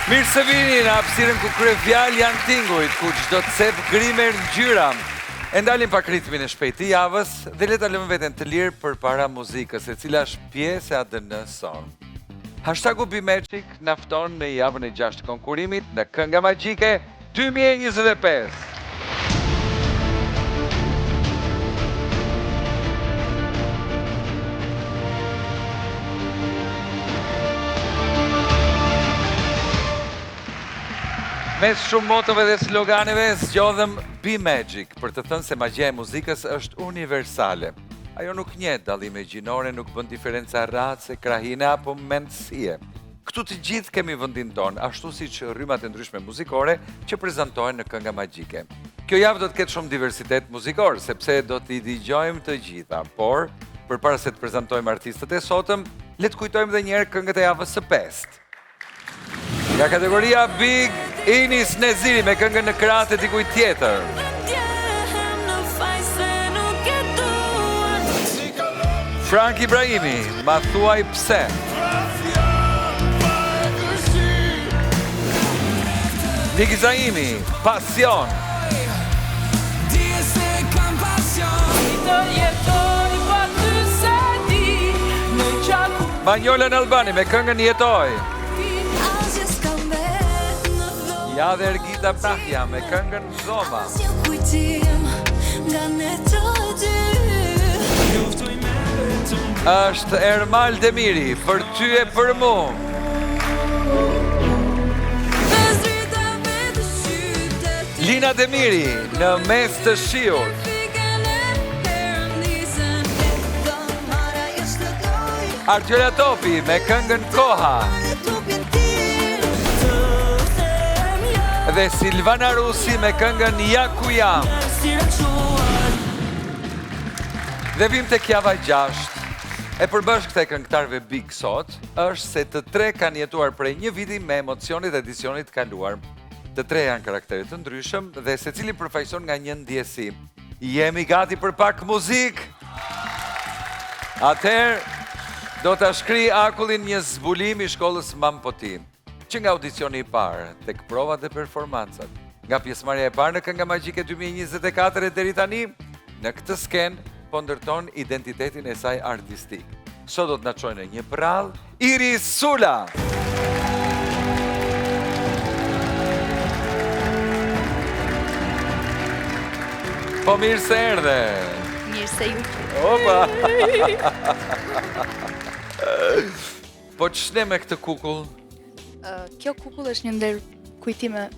Mirë se vini në hapësirën ku kryefjalë janë tingujt, ku çdo cep grim merr ngjyra. E ndalim pak ritmin e shpejtë të javës dhe le ta lëmë veten të lirë përpara muzikës, e cila është pjesë e ADN-së sonë. Hashtagu BeMagic na fton në javën e gjashtë të konkurrimit në Kënga Magjike 2025. Mes shumë motove dhe sloganeve, zgjodhëm Be Magic, për të thënë se magjia e muzikës është universale. Ajo nuk njeh dallime gjinore, nuk bën diferenca race, krahine apo mendësie. Këtu të gjithë kemi vendin tonë, ashtu siç rrymat e ndryshme muzikore që prezantohen në Kënga Magjike. Kjo javë do të ketë shumë diversitet muzikor, sepse do t'i dëgjojmë të gjitha, por përpara se të prezantojmë artistët e sotëm, le të kujtojmë edhe një herë këngët e javës së pestë. Nga kategoria Big Inis Neziri me këngën në krahët e dikujt tjetër. Frank Ibrahimi, ma thuaj pse. Niki Zaimi, Pasion. Manjola Nallbani me këngën Jetoj. Ja dhe Ergita Brahja me këngën Dhoma. Është Ermal Demiri për ty e për mu. Lina Demiri në mes të shiut. Artiola Topi me këngën Koha. Dhe Silvana Rusi me këngën Ja ku jam. Dhe vijmë tek java 6. E përbashkëta e këngëtarëve Big sot është se të tre kanë jetuar prej një viti me emocionet e edicionit të kaluar. Të tre janë karaktere të ndryshëm dhe secili përfaqëson nga një ndjesi. Jemi gati për pak muzikë? Atëherë, do ta shkrijë akullin një zbulim i shkollës Mampoti. Që nga audicioni i parë, tek provat dhe performancat, nga pjesëmarrja e parë në Kënga Magjike 2024 e deri tani, në këtë skenë po ndërton identitetin e saj artistik. Sot do të na çojë në një përrallë, Iris Sula! Po mirë se erdhe! Mirë se ju. Opa! Po ç'ne me këtë kukull? Kjo kukull është një ndër kujtimet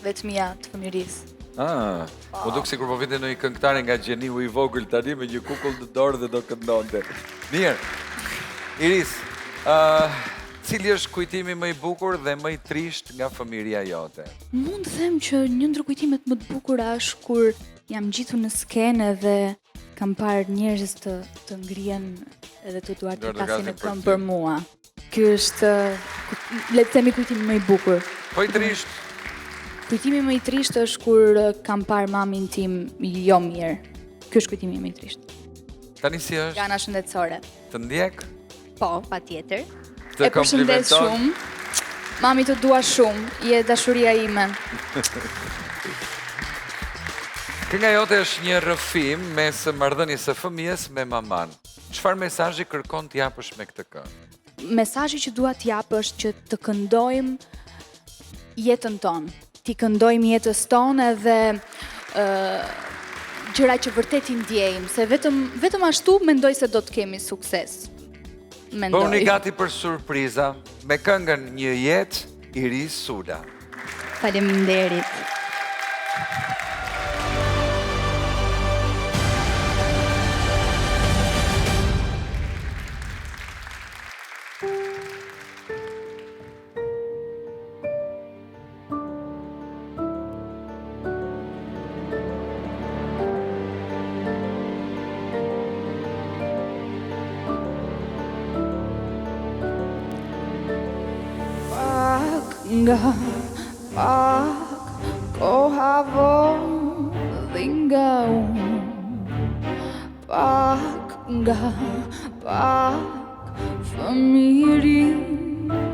e mia të fëmijërisë. Ah, m'u duk sikur po vinte ndonjë këngëtare nga Gjeniu i vogël tani me një kukull në dorë dhe do këndonte. Mirë. Iris, uh, cili është kujtimi më i bukur dhe më i trishtë nga fëmijëria jote? Mund të them që një ndër kujtimet më të bukura është kur jam ngjitur në skenë dhe kam parë njerëz të të ngrihen edhe të duartrokasin në këmbë për mua. Ky është, le të themi kujtimi më i bukur. Po i trishtë? Kujtimi më i trishtë është kur kam parë mamin tim jo mirë. Ky është kujtimi më i trishtë. Tani si është? Nga ana shëndetësore. Të ndjek? Po, patjetër. Të e përshëndes shumë. Mami të dua shumë, je dashuria ime. Kënga jote është një rrëfim mes marrëdhënies së fëmijës me mamanë. Çfarë mesazhi kërkon të japësh me këtë këngë? Mesazhi që dua të jap është që të këndojmë jetën tonë, t'i këndojmë jetës tonë edhe ë gjëra që vërtet i ndjejmë, se vetëm vetëm ashtu mendoj se do të kemi sukses. Mendoj. Bëhuni gati për surpriza me këngën Një jetë Iris Sula. Faleminderit. Pak nga pak koha vodhi nga unë Pak nga pak fëmijërinë.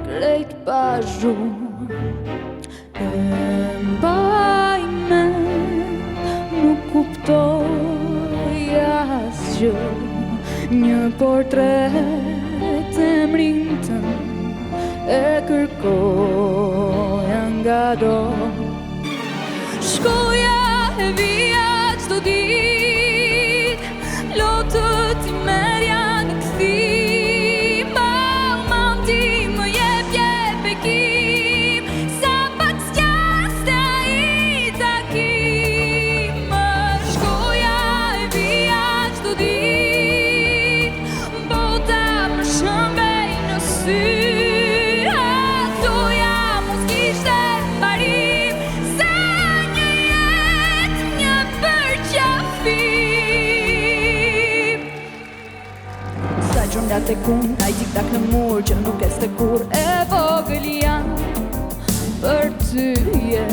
Krejt pa zhurmë E mbaj mend Nuk kuptoja asgjë Një portret emrin tënd E kërkoja ngado Shkoja e vija çdo ditë Lotët i merrja në kthim Aman ti më jepje bekim Sa pak zgjaste ai takim Shkoja e vija çdo ditë Bota më shëmbej në sy Doja mos kishte mbarim Sa një jetë një përqafim Sa gjurmë la tek unë, ai tik-tak në mur Që nuk ecte kurrë E vogël jam për ty je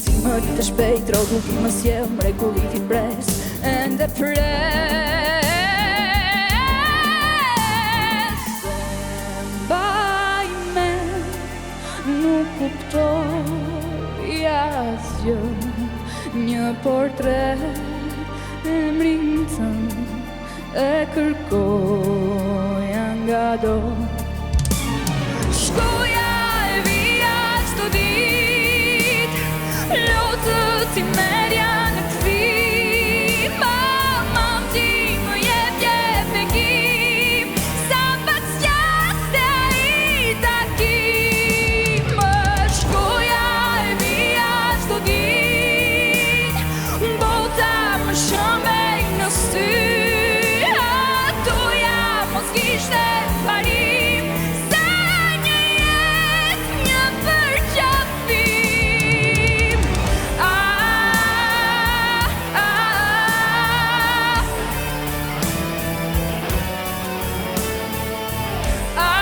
Ti më rrite shpejt, rrotull ti më sjell Mrekullitë i pres, ende pres E mbaj mend, nuk kuptoja asgjë Një portret, emrin tënd E kërkoja ngado Shkoja e vija çdo ditë Lotët i merrja në kthim Aman ti më jepje bekim Sa pak zgjaste ai takim Shkoja e vija çdo ditë Bota më shëmbej në sy Doja mos kishte mbarim Sa një jetë një përqafim Ah, ah, ah, ah, ah.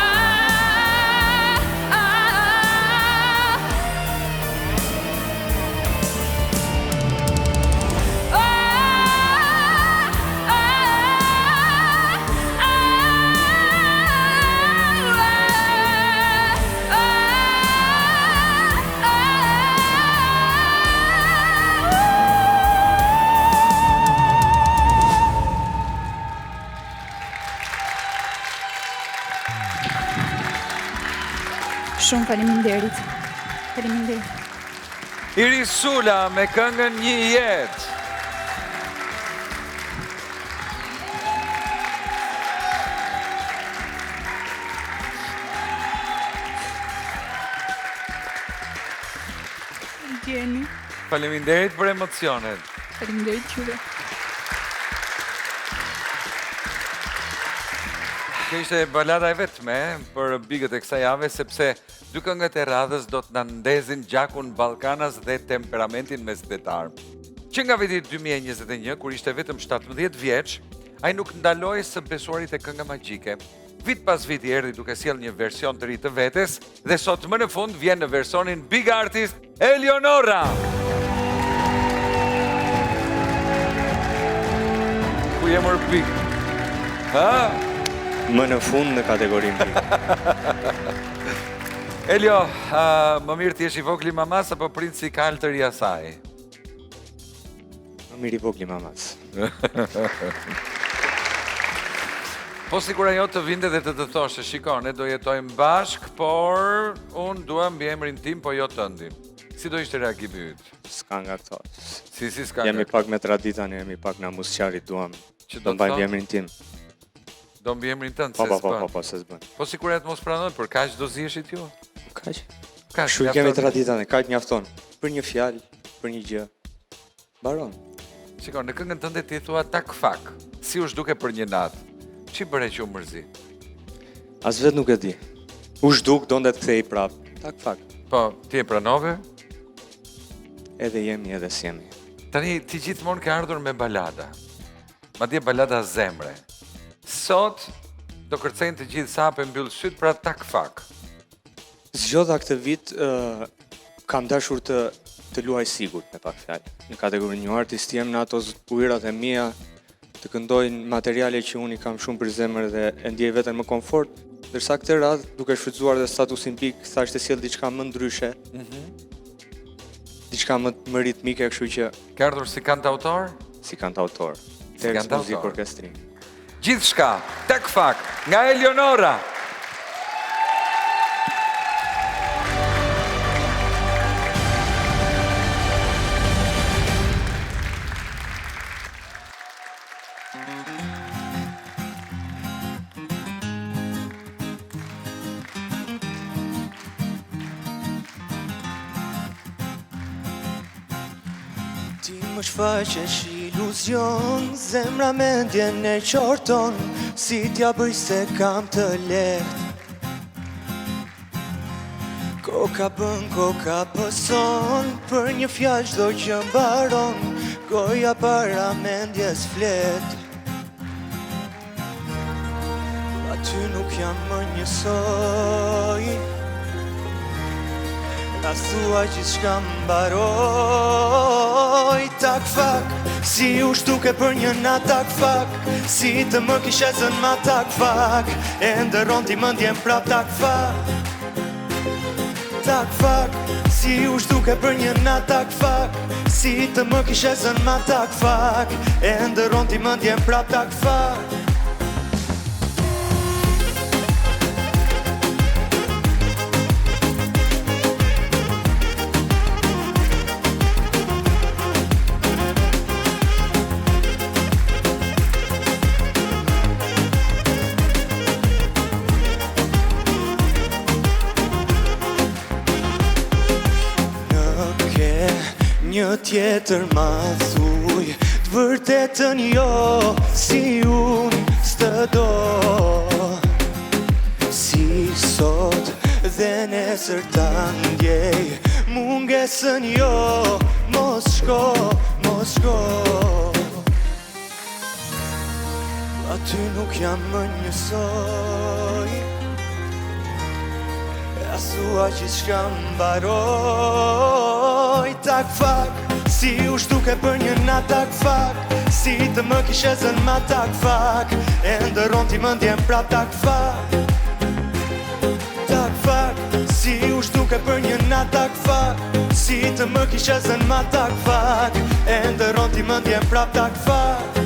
Shumë faleminderit. Faleminderit. Iris Sula me këngën Një jetë. Gjeni. Faleminderit për emocionet. Faleminderit juve. Kjo ishte balada e vetme për bigët e kësaj jave sepse dy këngët e radhës do të na ndezin gjakun ballkanas dhe temperamentin mesdhetar. Që nga viti 2021, kur ishte vetëm 17 vjeç, ai nuk ndaloi së besuari te kënga magjike. Vit pas viti erdhi duke sjellë një version të ri të vetes dhe sot më në fund vjen në versionin Big Artist Elionora. Ku je mor Big? Ha? Më në fund në kategorinë Big. Elio, uh, më mirë të jesh i vogli i mamasë apo princi i kaltër i asaj? Më mirë i vogli i mamasë. Po sikur ajo të vinte dhe të të thoshte, shiko, ne do jetojmë bashkë, por unë dua mbiemrin tim, po jo tëndin. Si do ishte reagimi yt? S'ka nga këto. Si, si s'ka Jemi pak me tradita, ne jemi pak namusqar, duam. Që do mbaj mbiemrin tim. Do mbiemrin tënd, po, se po, po, po, po, se s'bën. Po sikur ajo të mos pranojë, për kaq do ziheshit ju? Kaq. Kaq. Kështu kemi tradita ne, kaq mjafton. Për një fjalë, për një gjë. Mbaron. Shiko, në këngën tënde ti thua tak fak. Si u zhduke për një natë. Ç'i bëre që u mërzit? As vetë nuk e di. U zhduk, donte të kthehej prapë. Tak fak. Po, ti e pranove? Edhe jemi, edhe s'jemi. Tani, ti gjithmonë ke ardhur me balada. Madje balada zemre. Sot, do kërcejnë të gjithë sa hap e mbyll sytë, pra tak fak. Zgjodha këtë vit, kam dashur të të luaj sigurt me pak fjalë. Në kategorinë New Artist jem në ato ujërat e mia, të këndoj materiale që unë i kam shumë për zemër dhe e ndjej veten më komfort. Ndërsa këtë radhë, duke shfrytëzuar dhe statusin big, thashë të sjell diçka më ndryshe. Mm -hmm. Diçka më më ritmike, kështu që Ke ardhur si kantautor? Si kantautor. Si kantautor. Muzikë orkestrim. Gjithçka, Tak Fak, nga Elionora. Ti më shfaqesh iluzion, zemra mendjen e qorton, si t'ja bëj s'e kam të lehtë. Koka bën, koka pëson, për një fjalë çdo gjë mbaron, goja para mendjes flet. Pa ty nuk jam më njësoj A thua gjithçka mbaroi Tak fak, si u zhduke për një natë tak fak Si të më kishe zënë ma tak fak E ndërron ti mendjen prap tak fak Tak fak, si u zhduke për një natë tak fak Si të më kishe zënë ma tak fak E ndërron ti mendjen prap tak fak Në ke një tjetër ma thuj Të vërtetën jo si unë s'të do Si sot dhe nesër ta ndjej Mungesën jo mos shko, mos shko Pa ty nuk jam më njësoj A thua gjithçka mbaroi Tak fak, si u zhduke për një natë tak fak Si të më kishe zënë ma tak fak E ndërron ti mendjen prap tak fak Tak fak, si u zhduke për një natë tak fak Si të më kishe zënë ma tak fak E ndërron ti mendjen prap tak fak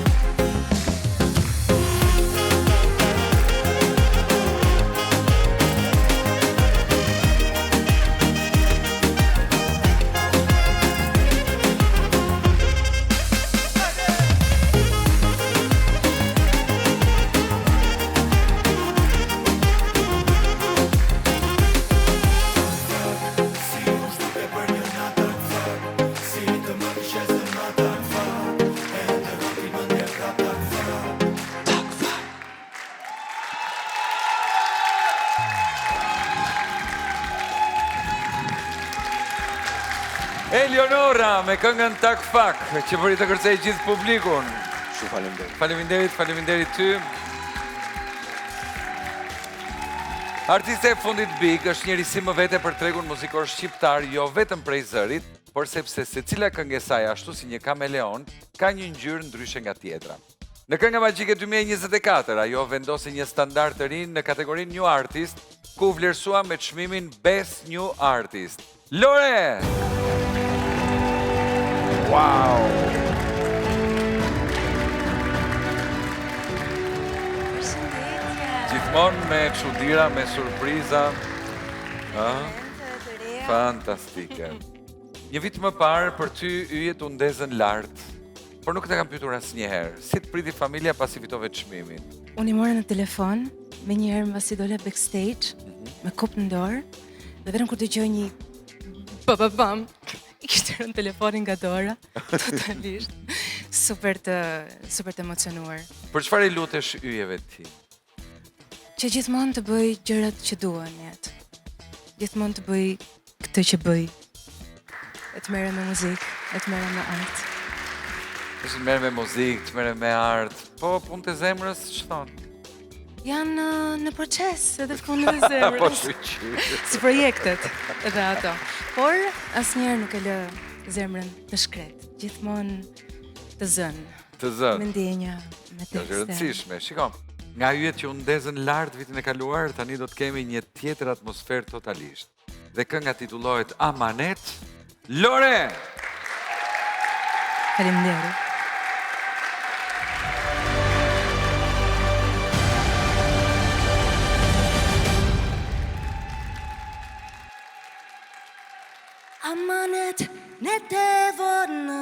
Elionora me këngën Tak Fak, që bëri të kërcejë gjithë publikun. Shumë faleminderit. Faleminderit, faleminderit ty. Artistja e fundit Big është një risi më vete për tregun muzikor shqiptar, jo vetëm prej zërit, por sepse secila këngë e saj ashtu si një kameleon, ka një ngjyrë ndryshe nga tjetra. Në Kënga Magjike 2024, ajo vendosi një standard të ri në kategorinë New Artist, ku u vlerësua me çmimin Best New Artist. Lore! Wow! Përshëndetje. Gjithmonë me çudira, me surpriza. Ëh? Fantastike. Një vit më parë për ty yjet u ndezën lart, por nuk të kam pyetur asnjëherë. Si të priti familja pasi fitove çmimin? Unë i mora në telefon, menjëherë mbasi dola backstage, mm -hmm. me kupë në dorë, Dhe vetëm kur dëgjoj një ba ba bam, i kishte rënë telefoni nga dora, totalisht. Super të super të emocionuar. Për çfarë i lutesh yjeve ti? Që gjithmonë të bëj gjërat që dua në jetë. Gjithmonë të bëj këtë që bëj. E të merrem me muzikë, e të merrem me art. Të merrem me muzikë, të merrem me art. Po punët e zemrës ç'thonë? Janë në, në proces edhe punët e zemrës. Po shyqyr. Si projektet edhe ato. Por asnjëherë nuk e lë zemrën të shkretë. Gjithmonë të zënë. Të zënë. Me ndjenja, me tekste. Është e rëndësishme. Shiko. Nga yjet që u ndezën lart vitin e kaluar, tani do të kemi një tjetër atmosferë totalisht. Dhe kënga titullohet Amanet Lore! Faleminderit. Amanet net e vonë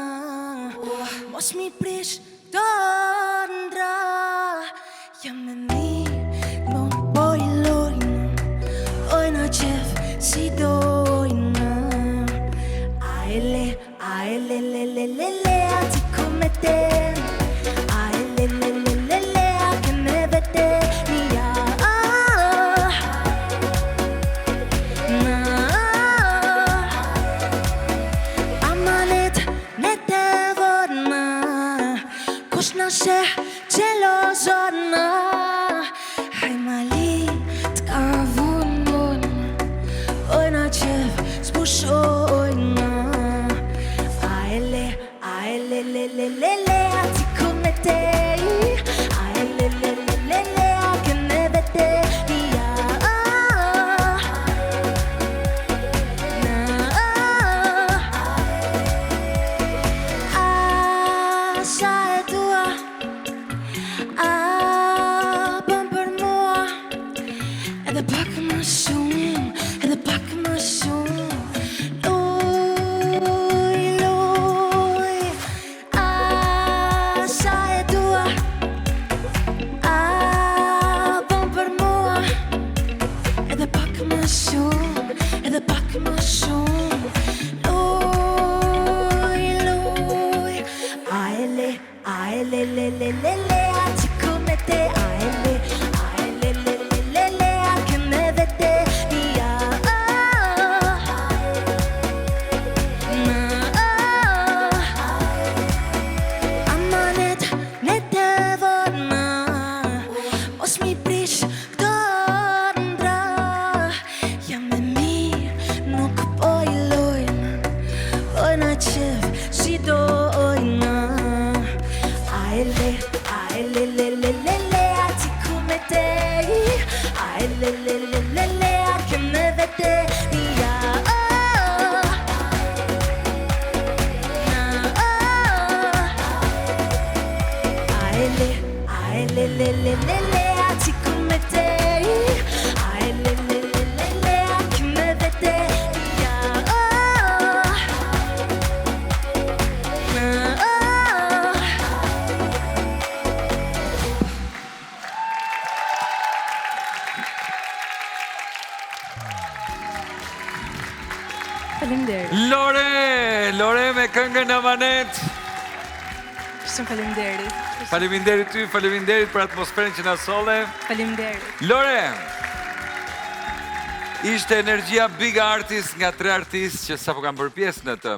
Mos m'i prish kto ëndrra Jam me mirë, nuk po i lojnë Ojna qef si dojnë A ele, a ele, le, le, le, le A ti ku me te A ele, le, le, le, le A ke me vete Ja Na Amanet net e vonë Kush na sheh xhelozon Haj mali t'ka vonë vonë Ojna qef s'pushojnë A ele, a ele, le, le, le, le A ti ku me te A ele, le, le, le, le A ke me vete Ja Na A sa e dua A bën për mua Edhe pak më shumë Edhe pak më shumë Luj, luj A sa e dua A bën për mua Edhe pak më shumë Edhe pak më shumë Luj, luj A ele, a ele, le, le, le, le A ti ku me te A ele, a ele, le, le, le, le A ke me vete Ja Na Amanet net e vonë Mos m'i prish kto ëndrra Jam e mirë, nuk po i lojnë Ojna qef, si dojnë A ele, a ele, le, le, le, le A ti ku me te A ele, le, le, le, le A ke me vete Ja Na A ele, a ele, le, le, le, le A ti ku me te A ele, le, le, le, le A ke me vete Ja Na Faleminderit. Lore, Lore me këngën Amanet. Shumë faleminderit. Faleminderit ty, faleminderit për atmosferën që na solle. Faleminderit. Lore. Ishte energjia Big Artist nga tre artistë që sapo kanë bërë pjesë në të.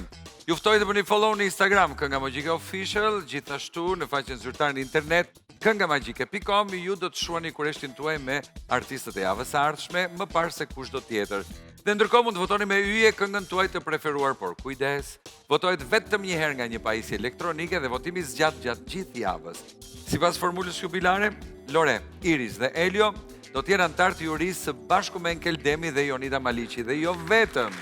Ju ftoj të bëni follow në Instagram Kënga Magjike Official, gjithashtu në faqen zyrtare në internet këngamagjike.com ju do të shuani kureshtjen tuaj me artistët e javës së ardhshme, më parë se kushdo tjetër. Dhe ndërkohë mund të votoni me yje këngën tuaj të preferuar, por kujdes, votohet vetëm një herë nga një pajisje elektronike dhe votimi zgjat gjatë gjithë javës. Sipas formulës jubilare, Lore, Iris dhe Elio do të jenë anëtarë të jurisë së bashku me Enkel Demi dhe Jonida Maliqi dhe jo vetëm.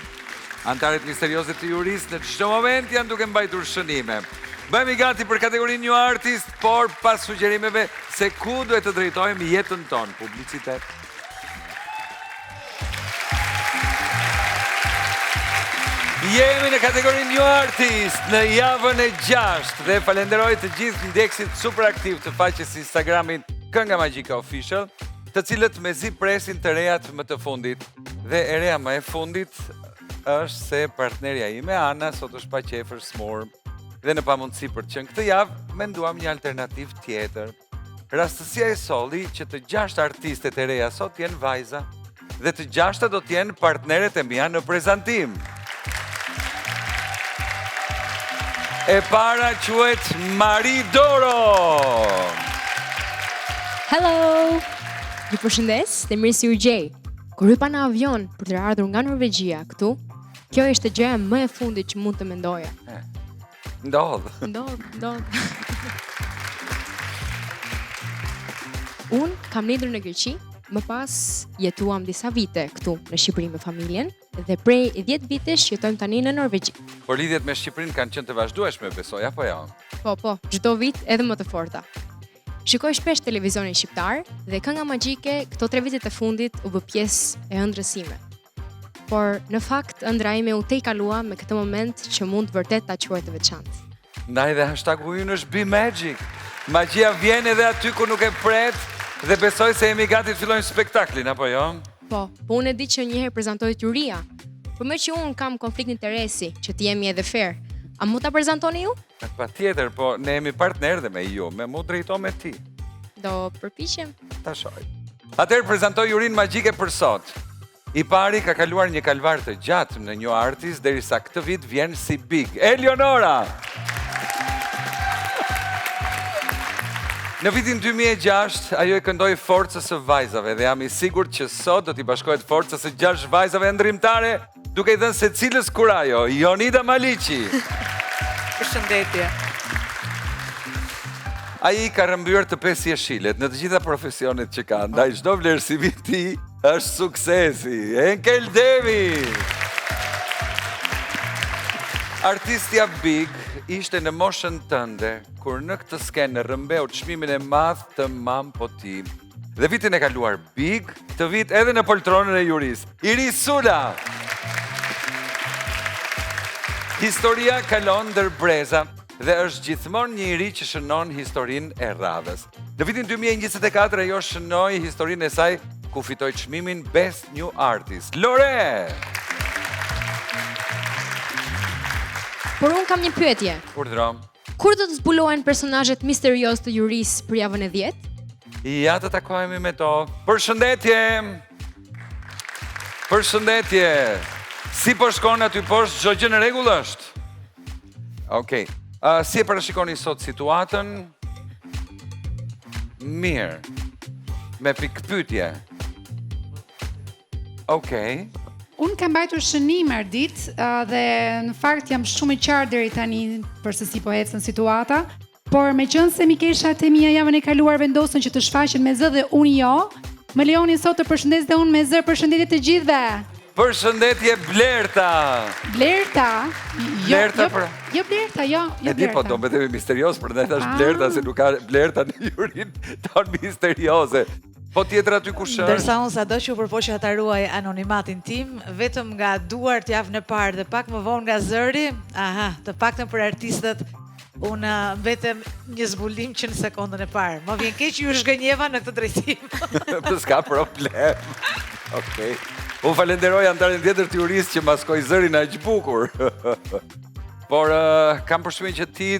Anëtarët misterioze të jurisë në çdo moment janë duke mbajtur shënime. Bëhemi gati për kategorinë New Artist, por pas sugjerimeve se ku duhet të drejtojmë jetën tonë. Publicitet. Jemi në kategorinë New Artist në javën e 6 dhe falenderoj të gjithë ndjekësit super aktiv të faqes së Instagramit Kënga Magjike Official, të cilët mezi presin të rejat më të fundit. Dhe e reja më e fundit është se partnerja ime Ana sot është pa qejf, është sëmurë dhe në pamundësi për të qenë këtë javë, menduam një alternativë tjetër. Rastësia e solli që të gjashtë artistet e reja sot jenë vajza dhe të gjashta do të jenë partneret e mia në prezantim. E para quhet Mari Doro. Hello! Ju përshëndes dhe mirë se ju gjej. Kur hypa në avion për të ardhur nga Norvegjia këtu, kjo ishte gjëja më e fundit që mund të mendoja. Ndodh. Ndodh, ndodh. Unë kam lindur në Greqi, më pas jetuam disa vite këtu në Shqipëri me familjen dhe prej 10 vitesh jetojmë tani në Norvegji. Por lidhjet me Shqipërinë kanë qenë të vazhdueshme, besoj, apo jo? Po, po, çdo vit edhe më të forta. Shikoj shpesh televizionin shqiptar dhe kënga magjike këto 3 vitet e fundit u bë pjesë e ëndrrës sime. Por në fakt ëndrra ime u tejkalua me këtë moment që mund vërtet ta quaj të veçantë. Ndaj dhe hashtagu ynë është Be Magic. Magjia vjen edhe aty ku nuk e pret dhe besoj se jemi gati të fillojmë spektaklin, apo jo? Po, po unë e di që një herë prezantohet juria. Por meqë unë kam konflikt interesi, që të jemi edhe fair, a mund ta prezantoni ju? Patjetër, po ne jemi partner dhe me ju, me mu drejto me ti. Do përpiqem. Ta shohim. Atëherë prezantoj jurinë magjike për sot. I pari ka kaluar një kalvar të gjatë në New Artist derisa këtë vit vjen si Big. Elionora! Në vitin 2006, ajo i këndoi forcës së vajzave dhe jam i sigurt që sot do t'i bashkohet forcës së 6 vajzave ëndërrimtare Duke i dhënë secilës kurajo, Jonida Maliqi. Përshëndetje. Ai ka rrëmbyer të pesë jeshilet në të gjitha profesionet që ka, ndaj çdo vlerësim i tij është suksesi. Enkel Demi! Artistja Big ishte në moshën tënde, kur në këtë skenë rrëmbeu çmimin e madh të Mam po ti. Dhe vitin e kaluar Big, këtë vit edhe në poltronën e jurisë. Iris Sula! Historia kalon ndër breza dhe është gjithmonë një i ri që shënon historinë e radhës. Në vitin 2024 ajo shënoi historinë e saj ku fitoi çmimin Best New Artist. Lore! Por unë kam një pyetje. Urdhëro. Kur do të zbulohen personazhet misteriozë të jurisë për javën e 10? Ja të takohemi me to. Përshëndetje! Përshëndetje! Si po shkon aty poshtë, çdo gjë në rregull është? Okej. Okay. Uh, si e parashikoni sot situatën? Mirë. Me pikëpyetje. Okej. Okay. Unë kam mbajtur shënim Ardit dhe në fakt jam shumë e qartë deri tani për se si po ecën situata, por meqenëse mikeshat e mia javën e kaluar vendosën që të shfaqen me zë dhe unë jo, më lejoni sot të përshëndes dhe unë me zë përshëndetje të gjithëve. Përshëndetje Blerta. Blerta? Jo, Blerta jo, për... jo Blerta, jo, jo E di po do mbetemi misterioz, prandaj thashë ah. Blerta se nuk ka Blerta në jurinë tonë misterioze. Po tjetra aty kush është? Ndërsa unë sado që u përpoqa ta ruaj anonimatin tim, vetëm nga duart javën e parë dhe pak më vonë nga zëri, aha, të paktën për artistët, unë mbetem një zbulim që në sekondën e parë. Më vjen keq që ju zhgënjeva në këtë drejtim. Po s'ka problem. Okej. Unë falenderoj anëtarin tjetër të jurisë që maskoi zërin aq bukur. Por uh, kam përshtypjen që ti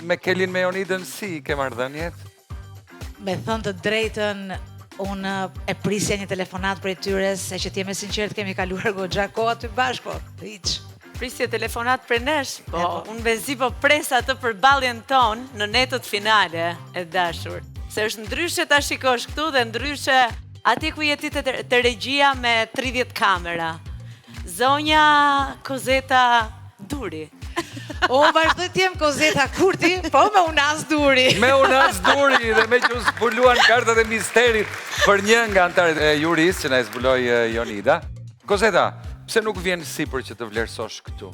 me Kelin me Jonidën si i ke marrëdhëniet? Me thënë të drejtën, unë e prisja një telefonatë prej tyre, se që të jem e sinqertë kemi kaluar goxha kohë aty bashkë, po, hiç. Prisje telefonatë prej nesh, po, po. unë mezi po pres atë përballjen tonë në netët finale, e dashur. Se është ndryshe ta shikosh këtu dhe ndryshe atje ku je ti te, te regjia me 30 kamera. Zonja Kozeta Duri. Unë vazhdoj të jem Kozeta Kurti, po me unazë duri. Me unazë duri dhe meqë u zbuluan kartat e misterit për një nga anëtarët e jurisë që na e zbuloi Jonida. Kozeta, pse nuk vjen sipër që të vlerësosh këtu?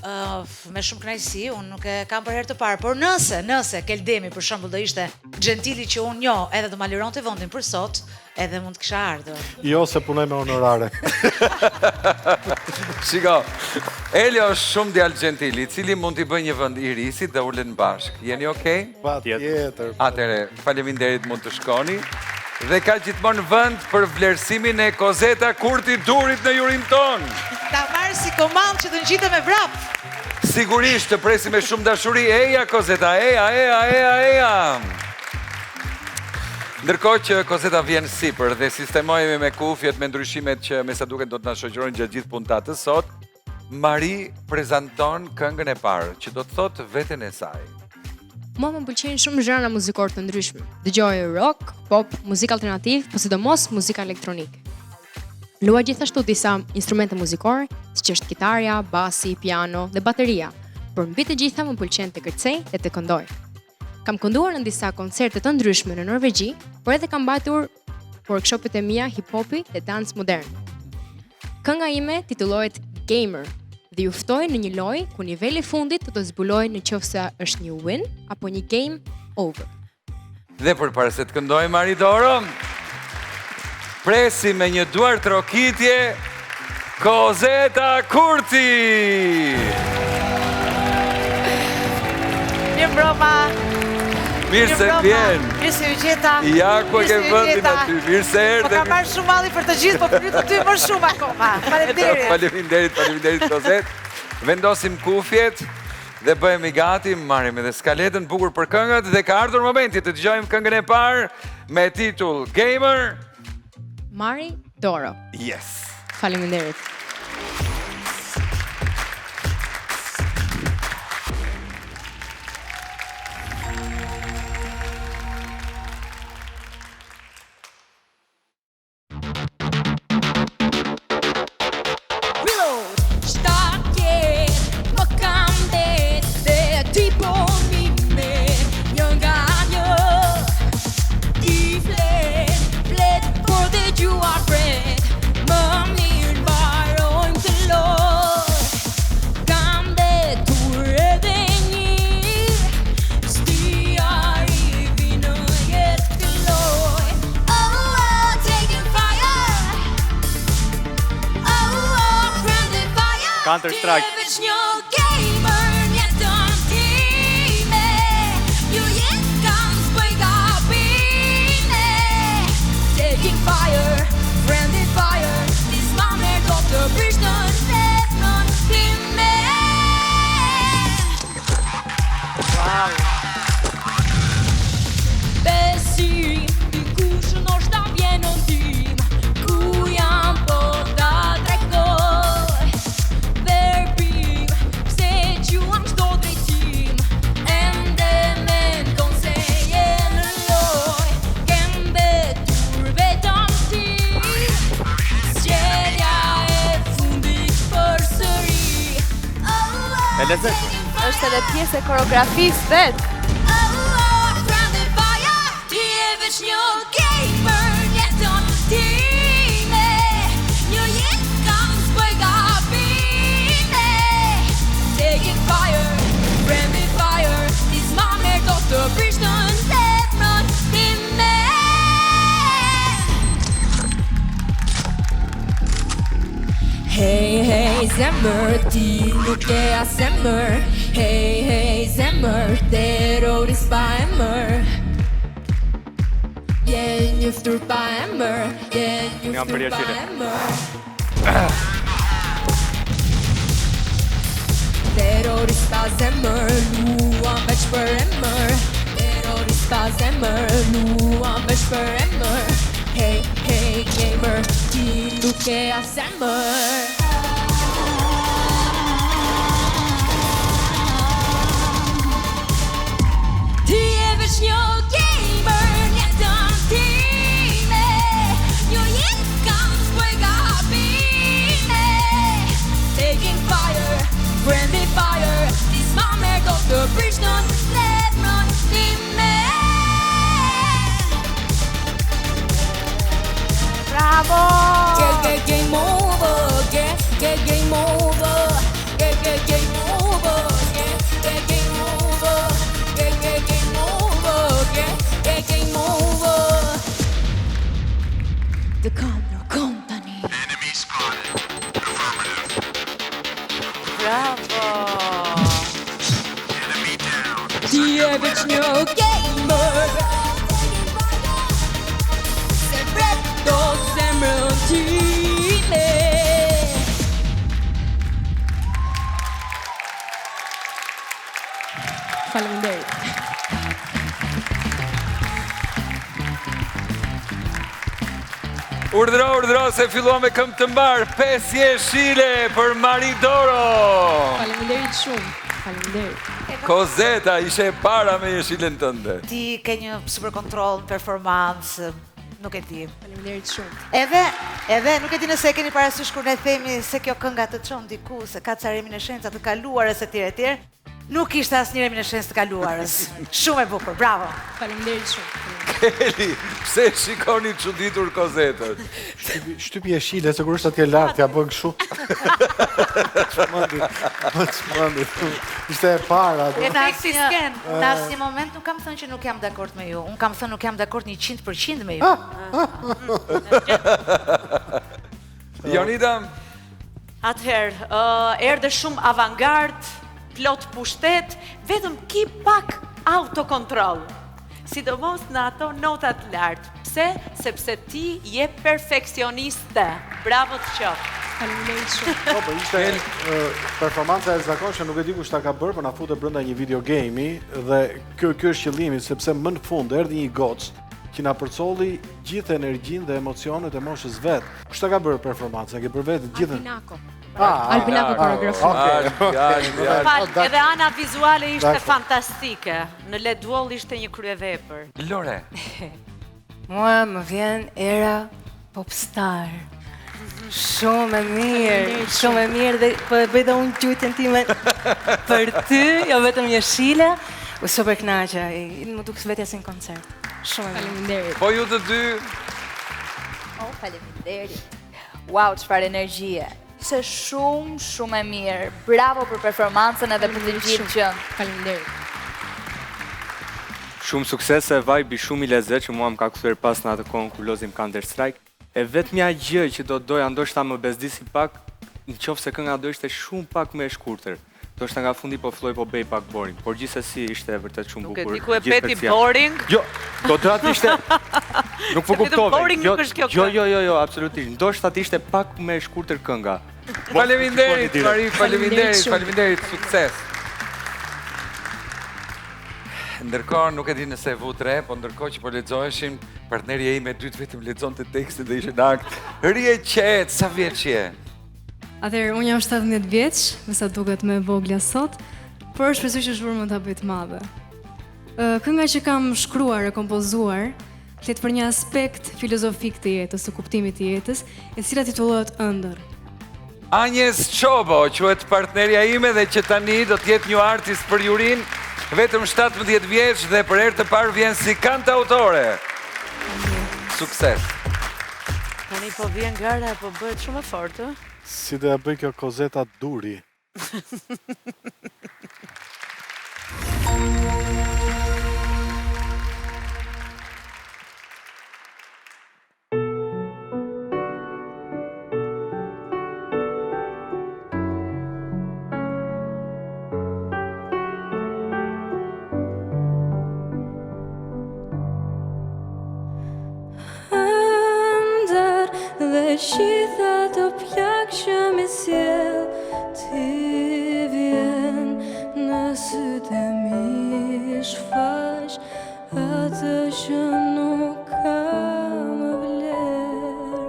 Uh, me shumë kënaqësi, unë nuk e kam për herë të parë, por nëse, nëse Keldemi për shembull do ishte xhentili që unë njoh, edhe do ma lironte vendin për sot, Edhe mund të kisha ardhur. Jo, se punoj me honorare. Shiko, Elio është shumë djalë xhentil, i cili mund t'i bëjë një vend Irisit dhe ulen bashkë. Jeni okay? Patjetër. Atëherë, faleminderit mund të shkoni. Dhe ka gjithmonë vend për vlerësimin e Kozeta Kurti Durit në jurinë tonë. Ta marr si komandë që të ngjitem me vrap. Sigurisht të presim me shumë dashuri. Eja Kozeta, eja, eja, eja, eja. Ndërkohë që Kozeta vjen sipër dhe sistemohemi me kufjet, me ndryshimet që me sa duket do të na shoqërojnë gjatë gjithë puntatës sot, Mari prezanton këngën e parë, që do të thotë veten e saj. Mua më pëlqejnë shumë zhanra muzikorë të ndryshme. Dëgjoj rock, pop, muzikë alternative, po sidomos muzikë elektronike. Luaj gjithashtu disa instrumente muzikorë, siç është kitarja, basi, piano dhe bateria. Por mbi të gjitha më pëlqen të kërcej dhe të këndoj. Kam kënduar në disa koncerte të ndryshme në Norvegji, por edhe kam mbajtur workshopet e mia hip-hopi dhe dans modern. Kënga ime titullohet Gamer dhe ju ftoj në një lojë ku niveli i fundit do të zbulojë në qoftë se është një win apo një game over. Dhe përpara se të këndojë Maridoro, presim me një duartrokitje Kozeta Kurti! Mirëmbrëma! Mirë se vjen! Mirë se ju gjeta! Ja, ku e ke vendin aty, mirë se erdhe! Po kam marrë shumë malli për të gjithë, po për të ty më shumë akoma! Faleminderit! Faleminderit, faleminderit, Kozet! Vendosim kufjet dhe bëhemi gati, marrim edhe skaletën bukur për këngët dhe ka ardhur momenti të dëgjojmë këngën e parë me titull Gamer. Mari Doro. Yes. Faleminderit. Counter Strike. Besim, dikush ndoshta vjen në ndihmë Ku jam po ta tregoj Verbim, pse gjuam çdo drejtim Ende mendon se je në lojë Ke mbetur vetëm ti Zgjedhja e fundit përsëri E lezetshme. Është edhe pjesë e koreografisë vetë. Ti je veç një gamer n'jetën time Një jetë kam s'bëj gabime Taking fire, friendly fire Ti s'ma merr do të prishtën zemrën time Hej, hej, zemër, ti nuk ke as emër Hej, hej, zemër, terrorist pa emër Je një ftyr pa emër, je një Jam për ftyr pa jeshile. emër Terrorist pa zemër, luan veç për emër Terrorist pa zemër, luan veç për emër Hej, hej, gamer, ti nuk ke as emër Ti je veç një gamer n'jetën time Një jetë kam s'bëj gabime Taking fire, friendly fire Ti s'ma merr do të prishtën zemrën time Bravo! Get, get, game over, get, get, game over Get, get, game over, get, get, game over Get, get, game over, get, get, game over Të kam nërkom tani Bravo! Ti je veç një gamer Se vret do zemrën time Faleminderit. Urdhro, urdhro, se filluam me këmbë të mbarë, 5 jeshile për Maridoro! Faleminderit shumë. Faleminderit. Kozeta, ishe e para me jeshilen tënde. Ti ke një super kontroll në performancë, nuk e di. Faleminderit shumë. Edhe, edhe nuk e di nëse e keni parasysh kur ne themi se kjo kënga të çon diku, se ka ca reminiscenca të kaluarës etj etj. Nuk kishte asnjë reminiscencë të kaluarës. Shumë e bukur, bravo. Faleminderit shumë. Keli, pse shikoni çuditur Kozetën? Shtypi, shtypi jeshile, se kur është atje lart, ja bën kështu. Çmendi, më çmendi. Ishte e para. E në asnjë, në asnjë moment nuk kam thënë që nuk jam dakord me ju. Unë kam thënë nuk jam dakord 100% me ju. Jonida, Atëherë, erdhe shumë avangard, plot pushtet, vetëm ki pak autokontroll. Sidomos në ato notat lart. Pse? Sepse ti je perfeksioniste. Bravo të qoftë. Faleminderit shumë. Po, po ishte performanca e jashtëzakonshme, nuk e di kush ta ka bërë, por na fute brenda një video game-i dhe ky ky është qëllimi, sepse më në fund erdhi një gocë që na përcolli gjithë energjinë dhe emocionet e moshës vet. Kush ta ka bërë performancën? E ke bërë vetë gjithën? Albinako. Ah, Albinako ah, koreografi. Okej. Fal, edhe ana vizuale ishte fantastike. Në LED wall ishte një kryevepër. Lore. Mua më vjen era popstar. Shumë e mirë, shumë e mirë dhe po e bëj dhe unë gjujtjen time për ty, jo vetëm jeshile. U super kënaqa, m'u duk vetja si në koncert. Shumë e mirë. Faleminderit. Po ju të dy. Oh, faleminderit. Wow, çfarë energjie. Ishte shumë, shumë e mirë. Bravo për performancën edhe për të gjithë që. Faleminderit. Shumë suksese, vibe shumë i lezetshëm, mua më ka kthyer pas në atë kohën kur lozim Counter Strike. E vetmja gjë që do doja ndoshta më bezdisi pak, në qoftë se kënga do ishte shumë pak më e shkurtër. Ndoshta nga fundi po filloi po bëhej pak boring, por gjithsesi ishte vërtet shumë bukur. Nuk e di ku e pe ti boring. Jo, do doja të ishte Nuk po kuptove. Jo, jo, jo, jo, jo, absolutisht. Ndoshta të ishte pak më e shkurtër kënga. Faleminderit, Mari, faleminderit, faleminderit, sukses. Ndërkohë, nuk e di nëse e vutë re, po ndërkohë që po lexoheshin, partnerja ime e dytë vetëm lexonte tekstin dhe ishte në akt. Rri e qetë, sa vjeç je? Atëherë, unë jam 17 vjeç, me sa duket më e vogla sot, por shpresoj që zhurmën ta bëj të madhe. Kënga që kam shkruar e kompozuar, flet për një aspekt filozofik të jetës, të kuptimit të jetës, e cila titullohet Ëndërr. Anjes Çobo quhet partnerja ime dhe që tani do të jetë new artist për jurinë, vetëm 17 vjeç dhe për herë të parë vjen si kantautore. Sukses. Tani po vjen gara po bëhet shumë e fortë, ë? Si do ja bëj kjo Kozeta Duri? Ëndërr dhe gjithë ato plagë që m'i sjell Ti vjen në sytë e mi shfaq Atë që nuk ka më vlerë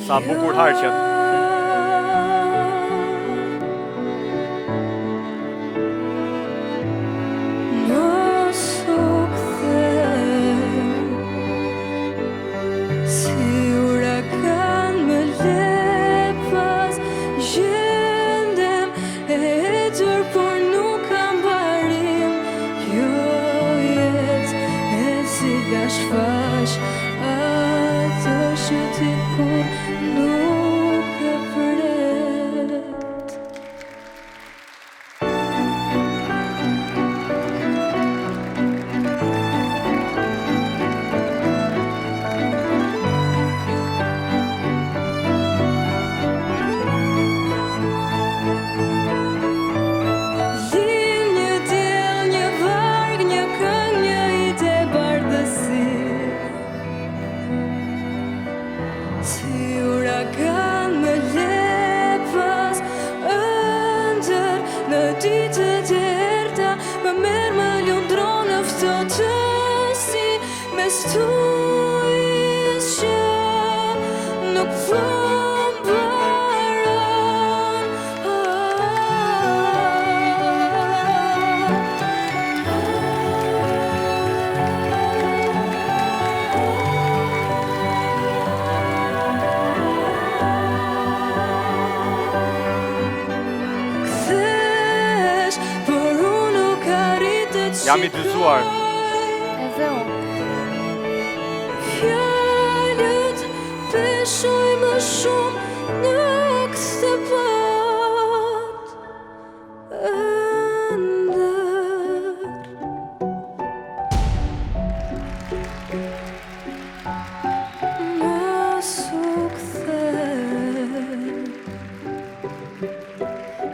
Sa bukur harqet. Mos u kthe Si uragan më le pas Gjendem e etur por nuk kam mbarim Kjo jetë e cila shfaq Atë që ti kurrë nuk e pret Lind një diell, një varg, një këngë, një ide bardhësi Si uragan më le pas ëndërr në ditët e errëta Më merr më lundron në ftohtësi Mes stuhisë që nuk po mbaron. Jam i dyzuar. Edhe unë. Fjalët peshoj më shumë në këtë botë ëndërr. Mos u kthe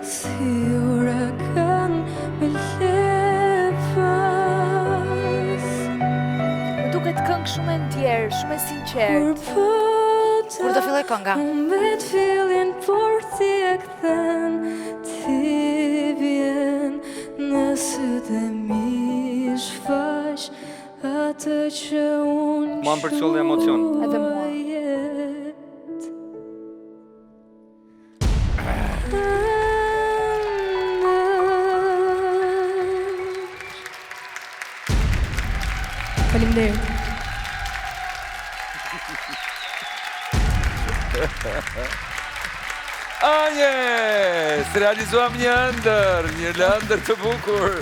Si uragan me le pas Më duket këngë shumë e ndjerë, shumë e sinqertë. Kur do filloj kënga? Humbet fillin, por ti e kthen Ti vjen në sytë e mi shfaq Atë që unë Mua më përcolli emocion. Edhe mua. Faleminderit. Anjes, realizuam një ëndërr, një ëndërr të bukur.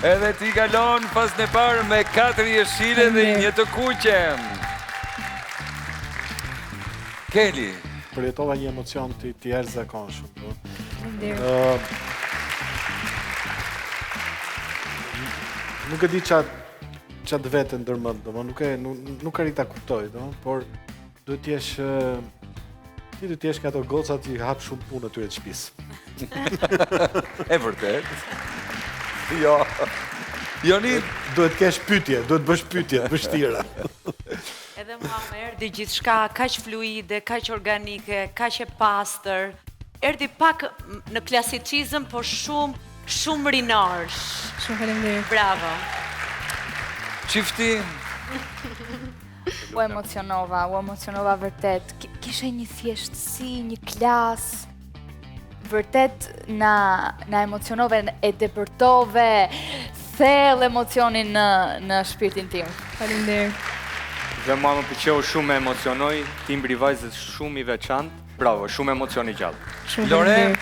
Edhe ti kalon fazën e parë me 4 jeshile dhe një të kuqe. Keli. Përjetova një emocion të, të jashtëzakonshëm. Po. Faleminderit. Nuk e di ça ça të vete ndërmend, domethënë nuk e nuk, nuk arrij ta kuptoj, domethënë, por duhet të jesh ti duhet të jesh nga ato gocat që i hap shumë punë atyre të shtëpisë. E vërtet. Jo. Joni duhet të kesh pyetje, duhet të bësh pyetje të vështira. Edhe mua më erdhi gjithçka kaq fluide, kaq organike, kaq e pastër. Erdhi pak në klasicizëm, po shumë shumë rinor. Shumë faleminderit. Bravo. Çifti U emocionova, u emocionova vërtet. Kishe një thjeshtësi, një klas. Vërtet na na emocionove, e depërtove thellë emocionin në në shpirtin tim. Faleminderit. Dhe mua më pëlqeu shumë, më emocionoi, timbri i vajzës shumë i veçantë. Bravo, shumë emocion i gjallë. Shumë faleminderit.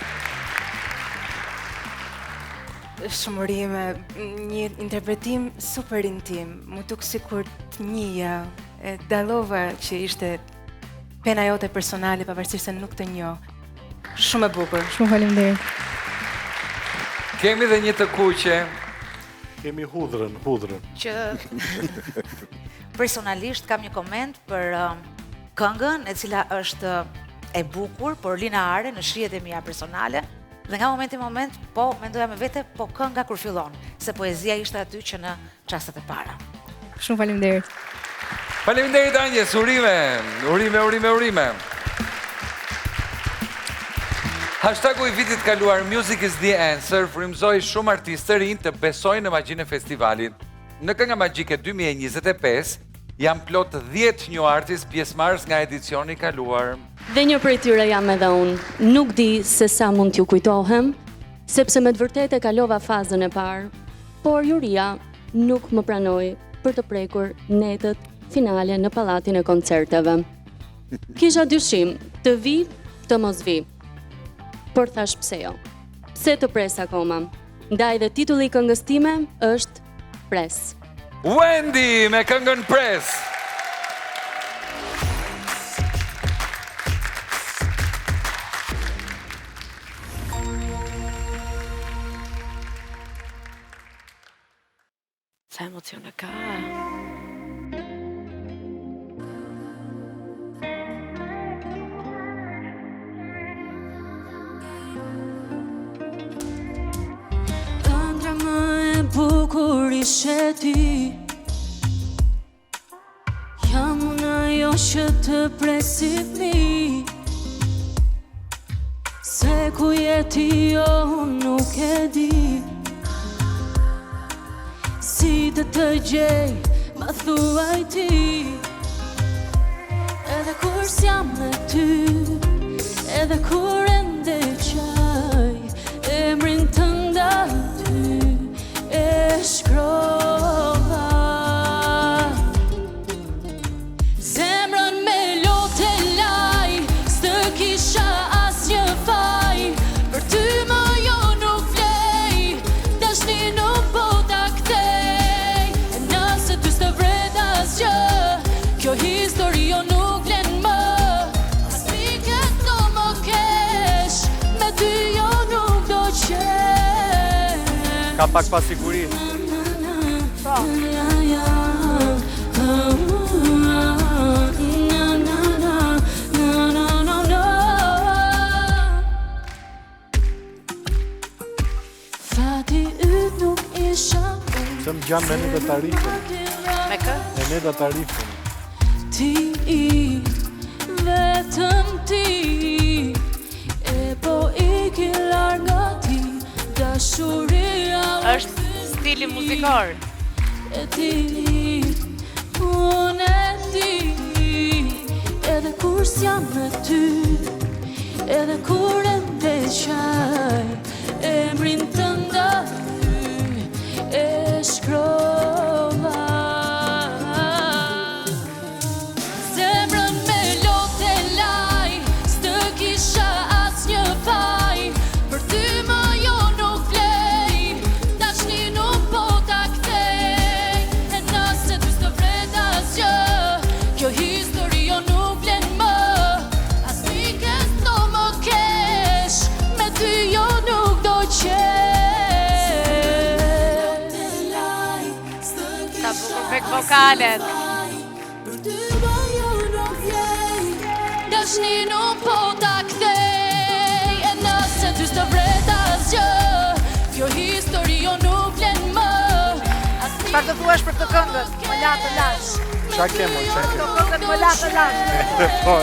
Shumë urime, një interpretim super intim. M'u duk sikur të njihja, e dallova që ishte pena jote personale, pavarësisht se nuk të njoh. Shumë e bukur. Shumë faleminderit. Kemi dhe një të kuqe. Kemi hudhrën, hudhrën. Që personalisht kam një koment për um, këngën e cila është e bukur, por lineare në shijet e mia personale. Dhe nga momenti në moment, po mendoja me vete, po kënga kur fillon, se poezia ishte aty që në çastet e para. Shumë faleminderit. Faleminderit Anjes, urime, urime, urime, urime. Hashtagu i vitit kaluar Music is the Answer frymëzoi shumë artistë të rinj të besojnë në magjinë e festivalit. Në Kënga Magjike 2025 janë plot 10 new artist pjesëmarrës nga edicioni i kaluar. Dhe një prej tyre jam edhe unë. Nuk di se sa mund t'ju kujtohem, sepse me të vërtetë e kalova fazën e parë, por juria nuk më pranoi për të prekur netët finale në pallatin e koncerteve. Kisha dyshim, të vij, të mos vij. Por thashë pse jo. Pse të pres akoma? Ndaj dhe titulli i këngës time është Pres. Wendy me këngën Pres. Sa emocione ka. Ëndrra më e bukur ishe ti Jam unë ajo që të pres si fmi Se ku je ti jo unë nuk e di Si të të gjej ma thuaj ti Edhe kur s'jam me ty Edhe kur ende qaj Emrin tënd aty E shkrova Zemrën me lot e laj S'të kisha asnjë faj Për ty më jo nuk vlej Dashni nuk po ta kthej. histori jo nuk vlen më As mike s'do më kesh Me ty jo nuk do qesh Ka pak pasiguri. Po. Fati yt nuk isha unë Pse më ngjan me Eneda Tarifën? Me kë? Eneda Tarifën. Ti vetëm ti E po iki larg nga ti Dashuria Është stili muzikor. E ti Unë e di Edhe kur s'jam me ty Edhe kur ende qaj Emrin tënd aty E shkrova Zemrën me lot e laj S'të kisha asnjë faj Për ty më jo nuk vlej Tashni nuk po ta kthej E nëse ty s'të vret asgjë Kjo histori jo nuk vlen më As mike s'do më kesh Me ty jo nuk do qesh Sa bukur back vokalet. Për ty më jo nuk vlej Dashni nuk po ta kthej E nëse ty s'të vret asgjë Kjo histori jo nuk vlen më Çfarë të thuash për këtë këngën? Më la të lash. Ça ke mo, ça ke? Këtë këngën më la të lash. Po.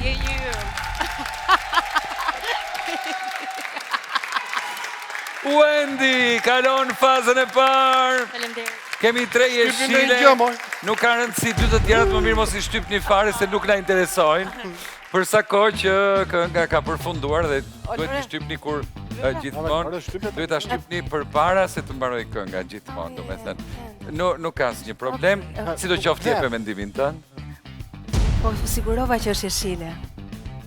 Je një yll. Wendy kalon fazën e parë. Faleminderit. Kemi tre Shtypni në jeshile. gjë, moj. Nuk ka rëndësi dy të tjerat më mirë mos i shtypni fare se nuk na interesojnë. Për sa kohë që kënga ka përfunduar dhe duhet t'i shtypni kur e, gjithmonë duhet ta shtypni përpara se të mbarojë kënga gjithmonë, domethënë. Nuk nuk ka asnjë problem. Sidoqoftë jepe mendimin tënd. Po, u sigurova që është jeshile.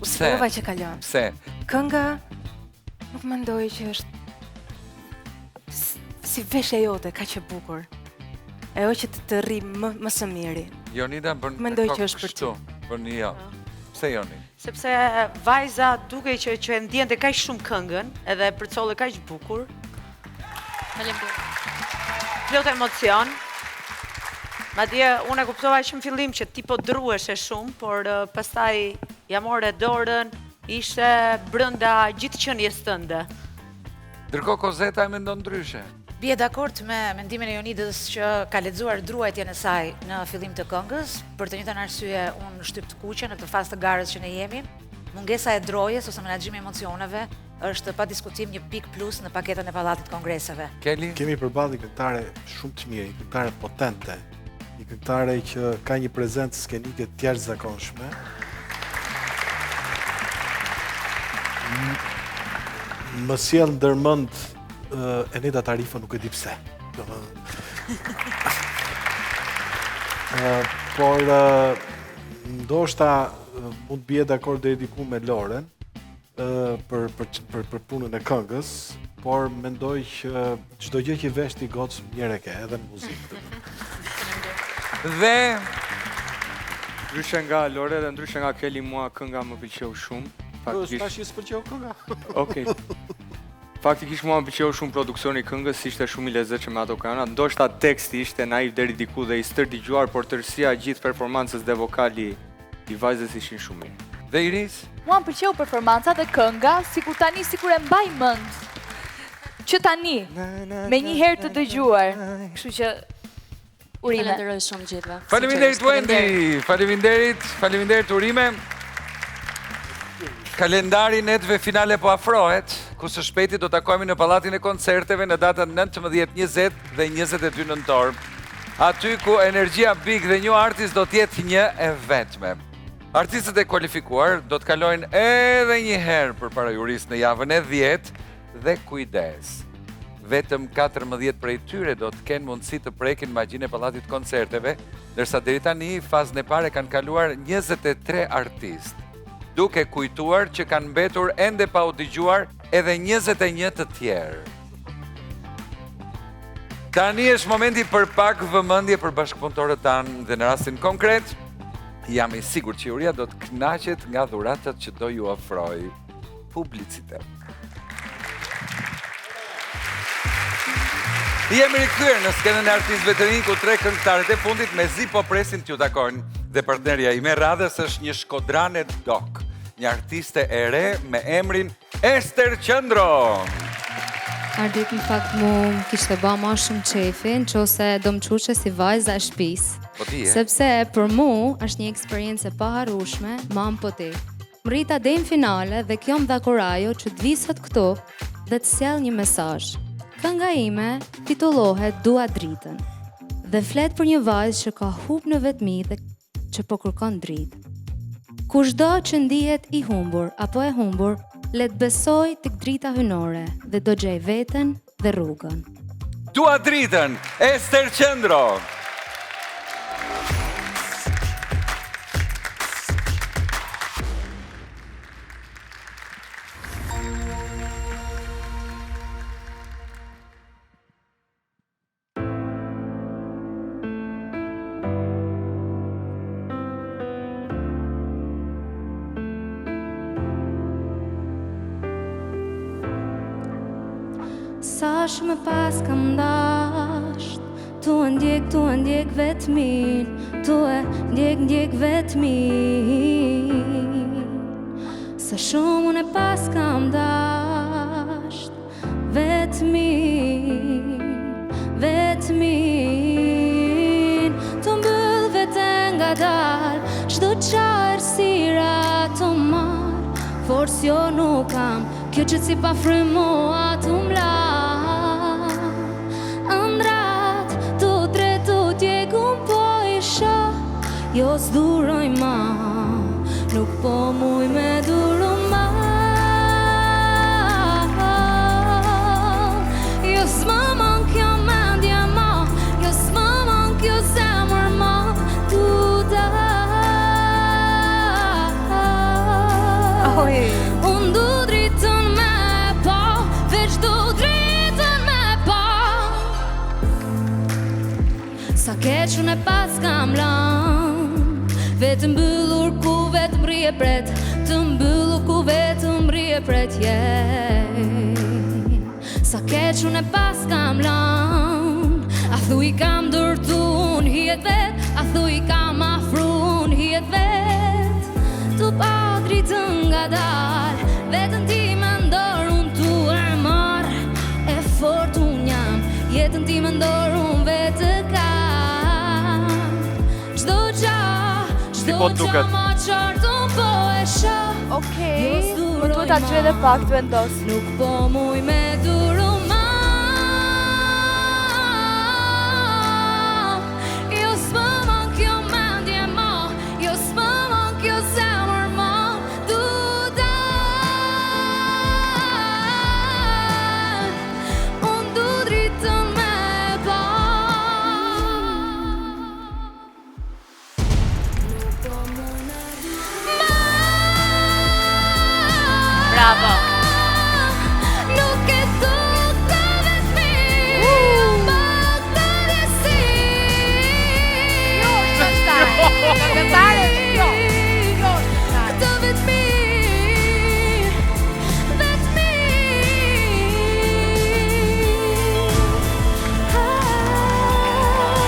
U Pse? sigurova që kalon. Pse? Kënga nuk mendoj që është s- si veshja jote kaq e bukur. Ajo që të të rri më, më së miri. Jonida bën Mendoj kokë që është për ty. kështu, Bën jo. Pse Joni? Sepse vajza dukej që që e ndjente kaq shumë këngën, edhe e përcolle kaq bukur, Faleminderit. plot emocion. Madje unë e kuptova që në fillim që ti po druheshe shumë, por eh, pastaj ja more dorën, ishte brenda gjithë qenies tënde. Ndërkohë Kozeta e mendon ndryshe. Bie dakord me mendimin e Jonidës që ka lexuar druajtjen e saj në fillim të këngës, për të njëjtën arsye unë shtyp të kuqe në këtë fazë të garës që ne jemi. Mungesa e drojes ose menaxhimi i emocioneve është pa diskutim një pikë plus në paketën e Pallatit të Kongreseve. Keli? Kemi përballë një këngëtare shumë të mirë, një këngëtare potente, një këngëtare që ka një prezencë skenike të jashtëzakonshme. M- Më sjell ndërmend uh, Eneda Tarifa, nuk e di pse. Domethënë. Ë, por ë, ndoshta ë, mund të bie dakord deri diku me Loren ë, për për për për punën e këngës, por mendoj që çdo gjë që vesh ti gocë mirë e ke, edhe në muzikë. Dhe Ndryshe nga Lore dhe ndryshe nga Keli, mua kënga më pëlqeu shumë. Faktikisht. Tash i s'pëlqeu kënga. Okej. Faktikisht mua më pëlqeu shumë produksioni i këngës, ishte shumë i lezetshëm me ato kënga. Ndoshta teksti ishte naiv deri diku dhe i stërdëgjuar, por tërësia e gjithë performancës dhe vokali i vajzës ishin shumë mirë. Dhe Iris? Mua më pëlqeu performanca dhe kënga, sikur tani sikur e mbaj mend. Që tani, me një herë të dëgjuar. Kështu që urime. Falenderoj shumë gjithëve. Faleminderit Wendy, faleminderit, faleminderit urime. Kalendari i netëve finale po afrohet, ku së shpejti do takohemi në Pallatin e Koncerteve në datën 19, 20 dhe 22 nëntor. Aty ku energjia Big dhe New Artist do të jetë një e vetme. Artistët e kualifikuar do të kalojnë edhe një herë përpara jurisë në javën e 10 dhe kujdes. Vetëm 14 prej tyre do të kenë mundësi të prekin magjinë e Pallatit të Koncerteve, ndërsa deri tani fazën e parë e kanë kaluar 23 artistë, duke kujtuar që kanë mbetur ende pa u dëgjuar edhe 21 të tjerë. Tani është momenti për pak vëmendje për bashkëpunëtorët tanë dhe në rastin konkret, jam i sigurt që juria do të kënaqet nga dhuratat që do ju ofrojë. Publicitet. Jemi rikthyer në skenën e artistëve të rinj ku tre këngëtarët e fundit mezi po presin t'ju takojnë. Dhe partnerja ime e radhës është një shkodrane dok, një artiste e re me emrin Ester Qendro. Ardit në fakt mu më kishte ba ma shumë qefi në qoftë se do më quje si vajza e shpisë. Po ti je? Sepse për mu është një eksperiencë e paharrushme, mam po ti. Mrrita deri në finale dhe kjo më dha kurajo që të vij sot këtu dhe të sjell një mesazh. Kënga ime titullohet Dua dritën dhe flet për një vajzë që ka hup në vetmi dhe që po kërkon dritë. Kushdo që ndihet i humbur apo e humbur, le të besojë tek drita hyjnore dhe do gjejë veten dhe rrugën. Dua dritën, Ester Qendro. Sa shumë paskam dasht Tu e ndjek, tu e ndjek vetmin Tu e ndjek, ndjek vetmin Sa shumë unë e paskam dasht Vetmin, vetmin Tu mbyll veten ngadal Çdo qa errësira tu marr Forcë jo nuk kam Kjo qetësi pa frymë mua tu m'la Ëndrrat tu tret tu djeg unë po i shoh Jo s'duroj ma Nuk po muj me duru ma Jo s'më man kjo mendje ma Jo s'më man kjo zemër ma Tu dal Unë du dritën me pa Veç du dritën me pa Sa keq unë e paskam lan Vetë mbyllur ku vetëm rri e pret Të mbyllur ku vetëm rri e pret yeah. Sa keq unë e paskam lan A thu i kam ndërtu unë hijet vet A thu i kam afru unë hijet vet Tu pa dritën ngadal Vetën time n'dorë unë tu e marr E fort unë jam Jetën time n'dorë unë vetë kam Çdo gja, Si çdo po gja duket? ma qartë unë po e shoh Okej, Jo më s'duroj duhet ta dëgjoj edhe ma. pak të vendos. Nuk po muj me duru ma Jo s'më man kjo mendje ma Jo s'më man kjo zemër ma Du dal Unë du dritën me pa Nuk po muj me duru ma Bravo. Nuk e du këtë vetmi Ma këtë ndjesi Jo, është këngëtare. Këngëtare është kjo. Kjo është këngëtare. Këtë vetmi Vetmi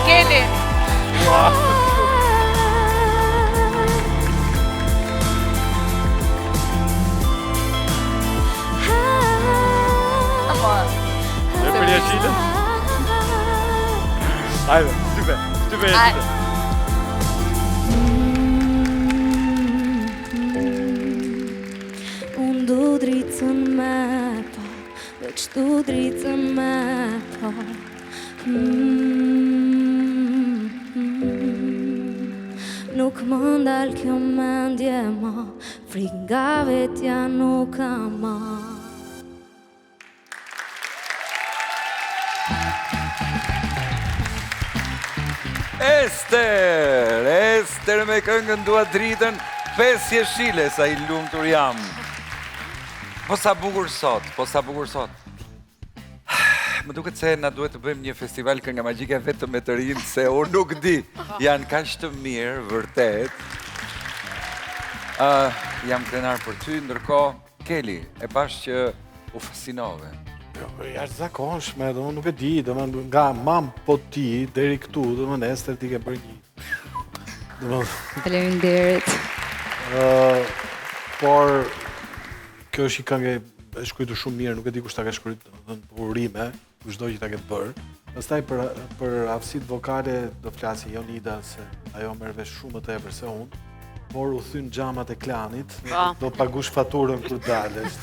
Keni. Apo. E për jeshile? Hajde, shtype, shtype jeshile. Unë du dritën me pa Veç du dritën me pa Mm, Nuk më ndal kjo mendje ma Frikë nga vetja nuk ka ma Ester, Ester me këngën dua dritën, pesë jeshile sa i lumtur jam. Po sa bukur sot, po sa bukur sot. Më duket se na duhet të bëjmë një festival kënga magjike vetëm me të rinj, se unë nuk di. Janë kaq të mirë, vërtet. Uh, jam krenar për ty, ndërkohë, Keli, e pashë që u fascinove. Jo, jashtëzakonshme, domethënë nuk e di, domethënë nga mam po ti deri këtu, domethënë Ester ti ke bërë një. Domethënë Faleminderit. Ë, por kjo është një këngë e shkruar shumë mirë, nuk e di kush ta ka shkruar, domethënë urime, kushdo që ta ketë bërë. Pastaj për për aftësitë vokale do flasi Jonida se ajo merr vesh shumë më tepër se unë, por u thyen xhamat e klanit, po. do pagush faturën kur dalësh.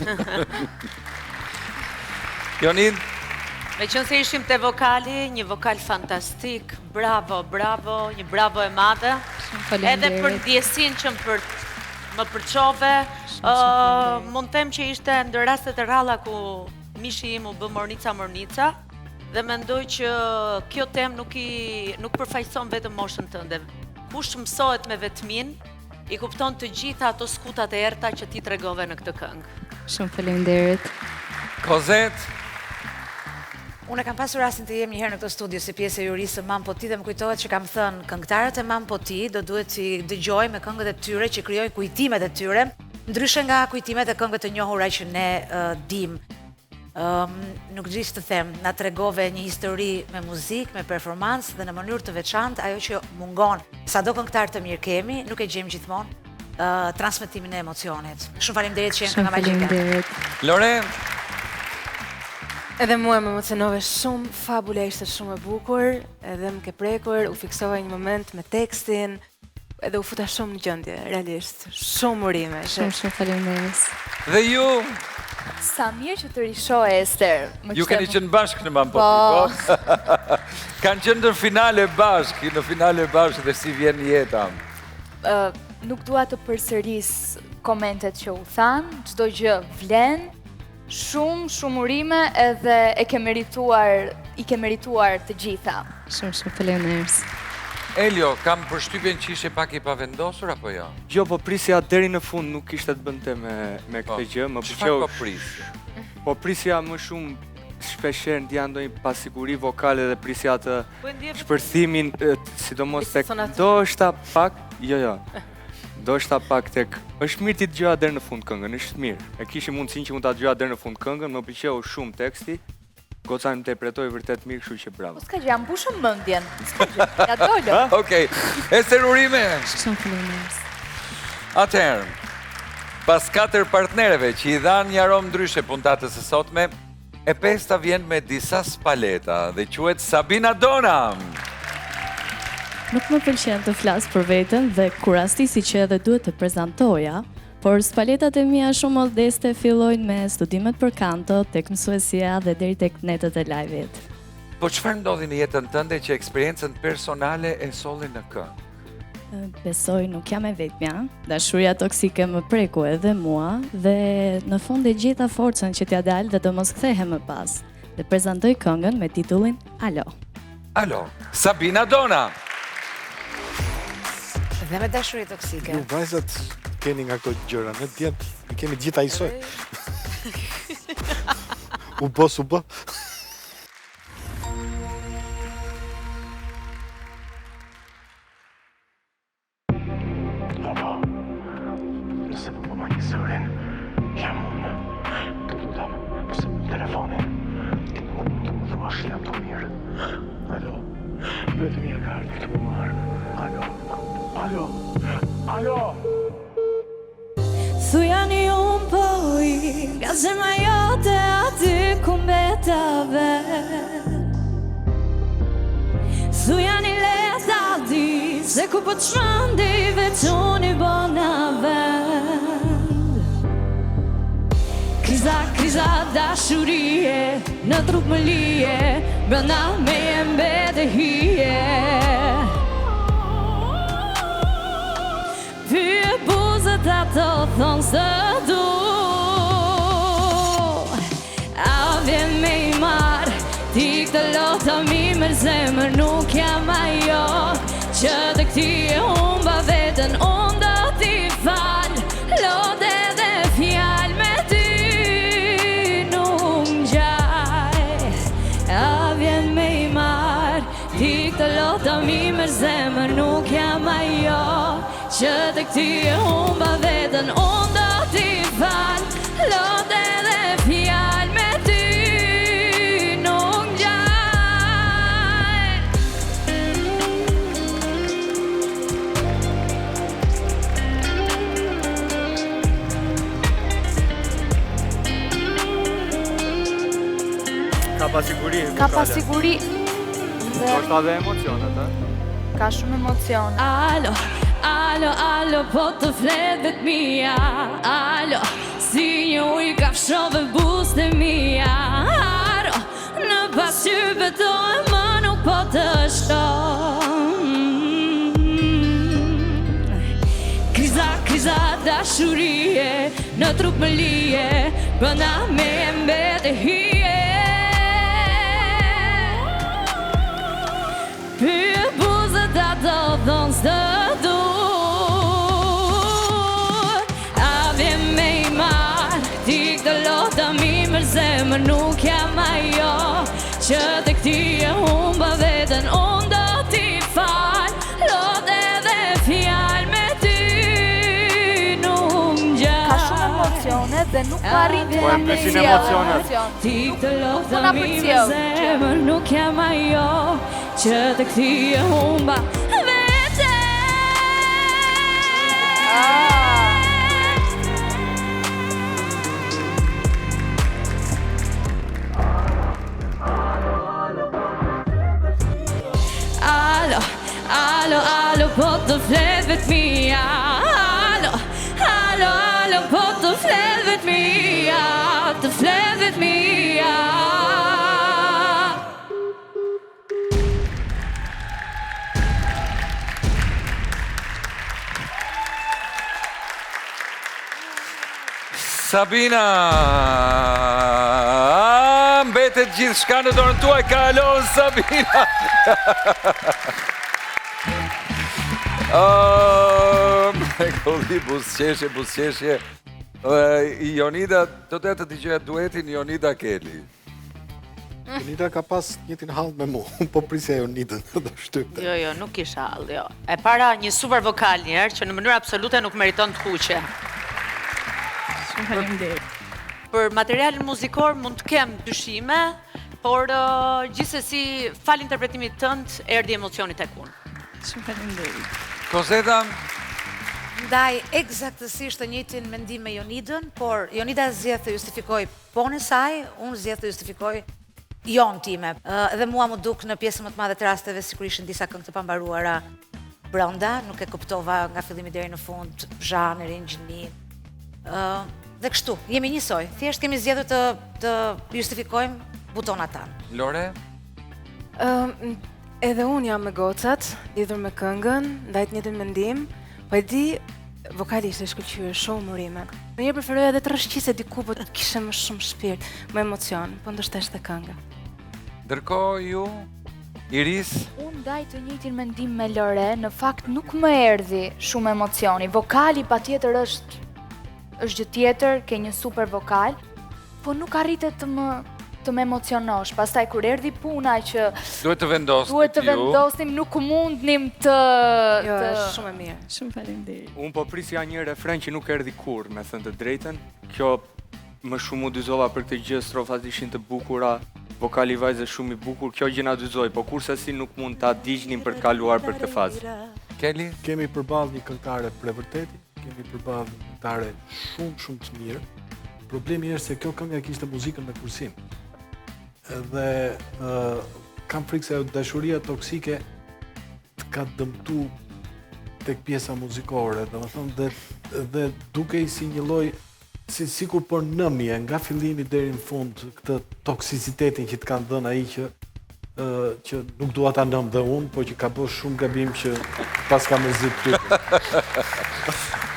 Jonid, Meqenëse ishim te vokali, një vokal fantastik, bravo, bravo, një bravo e madhe. Edhe për ndjesinë që më për, më përçove, uh, mund të them që ishte ndër rastet e rralla ku Mishi im u bë mornica mornica dhe mendoj që kjo temë nuk i nuk përfaqëson vetëm moshën tënde. Kush mësohet me vetminë, i kupton të gjitha ato skutat e errëta që ti tregove në këtë këngë. Shumë faleminderit. Kozet. Unë e kam pasur rastin të jem një herë në këtë studio si pjesë e jurisë së Mam Po Ti dhe më kujtohet që kam thënë këngëtarët e Mam Po Ti do duhet t'i dëgjojmë me këngët e tyre që krijojnë kujtimet e tyre. Ndryshe nga kujtimet e këngëve të njohura që ne uh, dimë. Um, nuk di ç'të them, na tregove një histori me muzikë, me performancë dhe në mënyrë të veçantë ajo që mungon. Sado këngëtarë të mirë kemi, nuk e gjejmë gjithmonë uh, transmetimin e emocionit. Shumë faleminderit që je në Kënga Magjike. Loren. Edhe mua më emocionove shumë, fabula ishte shumë e bukur, edhe më ke prekur, u fiksova një moment me tekstin, Edhe u futa shumë në gjendje, realisht. Shumë urime. Shumë shumë faleminderit. Dhe ju Sa mirë që të rishoh Ester. Ju keni qenë bashkë në Mam Po Ti, po? po? Kanë qenë në finale bashkë, në finale bashkë dhe si vjen jeta. Uh, nuk dua të përsëris komentet që u thanë, çdo gjë vlen. Shumë, shumë urime edhe e ke merituar, i ke merituar të gjitha. Shumë, shumë faleminderit. Elio, kam përshtypjen që ishe pak i pavendosur apo jo? Jo, po prisja deri në fund, nuk kishte të bënte me me po, këtë gjë, më pëlqeu. Çfarë po prisje? Po prisja më shumë shpeshherë ndjeja ndonjë pasiguri vokale dhe prisja atë po shpërthimin, sidomos tek ndoshta pak, jo jo. Ndoshta pak tek është mirë t'i dëgjoja deri në fund këngën, është mirë. E kishim mundësinë që mund ta dëgjoja deri në fund këngën, më pëlqeu shumë teksti. Goca interpretoi vërtet mirë, kështu që bravo. Po s'ka gjë, ia mbushëm mendjen. S'ka gjë. Ia dolëm. Okej. Ester urime. Shumë faleminderit. Atëherë, pas katër partnereve që i dhanë një aromë ndryshe puntatës së sotme, E pesta vjen me disa spaleta dhe quhet Sabina Dona. Nuk më pëlqen të flas për veten dhe kur rastisi që edhe duhet të prezantoja, por spaletat e mia shumë modeste fillojnë me studimet për kanto, tek mësuesia dhe deri tek netët e live-it. Po çfarë ndodhi në jetën tënde që eksperiencën personale e solli në këngë? Besoj nuk jam e vetmja. Dashuria toksike më preku edhe mua dhe në fund e gjeta forcën që t'ia dal dhe të mos kthehem më pas. Dhe prezantoj këngën me titullin Alo. Alo, Sabina Dona. Dhe me dashuri toksike. Ju vajzat keni nga këto gjëra, ne djemtë i kemi të gjitha njësoj. U bë, s'u bë. Apo, nëse po më një zërin, jam unë, të lutem, mos e mbyll telefonin, ti nuk mund të më thuash jam të mirë. Alo, vetëm ja ka ardhur të më marrë. Alo, alo, alo! Thujani unë po ik Nga zemra jote aty ku mbeta vet Thujani le ta di Se ku po çmendi veç unë i bona vend Kriza, kriza dashurie Në trup më lije Brenda meje mbete hije Pyje buzët ato thonë s'të du A vjen me i marrë Ti këto lot a m'i merr zemër nuk jam ajo Që tek ti e humba veten unë do t'i fal Lot edhe fjalë me ty nuk ngjaj Që tek ti e humba veten Unë do t'i fal Lot edhe fjalë me ty Nuk ngjajnë Ka pasiguri. Ka pasiguri. Ndoshta edhe emocionet, ë? Ka shumë emocione. Alo, alo, alo, po të flet vetmia Alo, si një ujë kafshove buzët e mia Aro, në pasqyrë betohem më nuk po të shoh Kriza, kriza dashurie, në trup më lije Brenda meje mbete hije Pyje buzët ato thonë s'të du A vjen me i marrë Ti këto lotë mi për zemër nuk jam ajo Që tek ti e humba veten Unë do t'i fal Lot edhe fjalë me ty nuk ngjajnë Ka shumë emocione dhe nuk po arrin të Po e na mbysin përcjellë emocionet. emocion. Ti këtë Nuk lot po na mi për përcjell. zemër nuk jam ajo Që tek ti e humba veten Alo, alo, alo, po të flet vetmia Alo, alo, alo, po të flet vetmia Të flet vetmia Sabina, mbetet gjithçka në dorën tuaj, kalon Sabina. Ëm, Mrekulli, buzëqeshje, buzëqeshje. Ë, Jonida, do doja të dëgjoja duetin Jonida Keli. Jonida ka pas të njëjtin hall me mua. Unë po prisja Jonidën do shtypte. Jo, jo, nuk kisha hall, jo. E para një super vokal një herë që në mënyrë absolute nuk meriton të kuqe. Shumë faleminderit. Për materialin muzikor mund të kem dyshime, por uh, gjithsesi falë interpretimit tënd erdhi emocioni tek unë. Shumë faleminderit. Kozeta, Ndaj ekzaktësisht të njëjtin mendim me Jonidën, por Jonida zgjedh të justifikojë po-në e saj, unë zgjedh të justifikoj jo-në time. Ë, Edhe mua m'u duk në pjesën më të madhe të rasteve sikur ishin disa këngë të pambaruara brenda, nuk e kuptova nga fillimi deri në fund zhanrin, gjinin. Ë, dhe kështu, jemi njësoj. Thjesht kemi zgjedhur të të justifikojmë butonat tanë. Lore, Ëm, edhe unë jam me gocat, lidhur me këngën, ndaj të njëjtin mendim, po e di vokali ishte shkëlqyer, shumë urime. Ndonjëherë preferoja edhe të rrëshqisje diku, po të kishe më shumë shpirt, më emocion, po ndoshta ishte kënga. ndërkohë ju, Iris, Unë ndaj të njëjtin mendim me Lore, në fakt nuk më erdhi shumë emocioni. Vokali patjetër është është gjë tjetër, ke një super vokal, po nuk arrite të më të më emocionosh. Pastaj kur erdhi puna që duhet të vendosni duhet të ju. vendosnim, nuk mundnim të Jo, të është shumë e mirë. Shumë faleminderit. Unë po prisja një refren që nuk erdhi kurrë, me thënë të drejtën. Kjo më shumë u dyzova për këtë gjë, strofat ishin të bukura, vokali i vajzës shumë i bukur, kjo gjë na dyzoi, po kurrsesi nuk mund ta digjnim për të kaluar për këtë fazë. Keli? Kemi përballë një këngëtare për vërtet, kemi përballë një këngëtare shumë shumë të mirë. Problemi është se kjo këngë e kishte muzikën me kursim. Edhe ë kam frikë se ajo dashuria toksike të ka dëmtu tek pjesa muzikore, domethënë dhe dhe dukej si një lloj si sikur po nëmje nga fillimi deri në fund këtë toksicitetin që të kanë dhënë ai që ë që nuk dua ta nëm dhe unë, po që ka bërë shumë gabim që pas ka mërzit ty.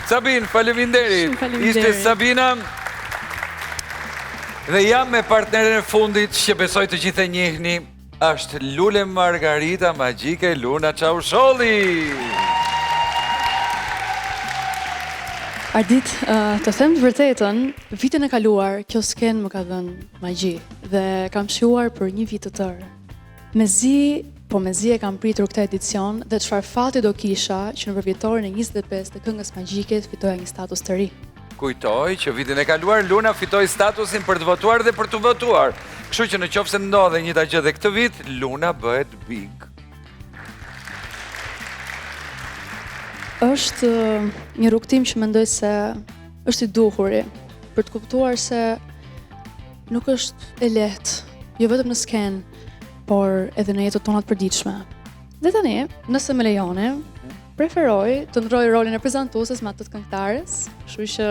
Sabin, faleminderit. Shumë faleminderit. Ishte Sabina. Dhe jam me partnerin e fundit që besoj të gjithë e njihni, është Lule Margarita Magjike Luna Çausholli. Ardit, ë, të them të vërtetën, vitin e kaluar kjo skenë më ka dhënë magji dhe kam shijuar për një vit të tërë. Mezi Po mezi e kam pritur këtë edicion dhe çfarë fati do kisha që në përvjetorin e 25 të këngës magjike të fitoja një status të ri. Kujtoj që vitin e kaluar Luna fitoi statusin për të votuar dhe për t'u votuar. Kështu që në qoftë se ndodh e njëjta gjë dhe këtë vit, Luna bëhet big. Është një rrugëtim që mendoj se është i duhuri për të kuptuar se nuk është e lehtë, jo vetëm në skenë, por edhe në jetët tona të përditshme. Dhe tani, nëse më lejoni, preferoj të ndroj rolin e prezantueses me atë të këngëtares, kështu që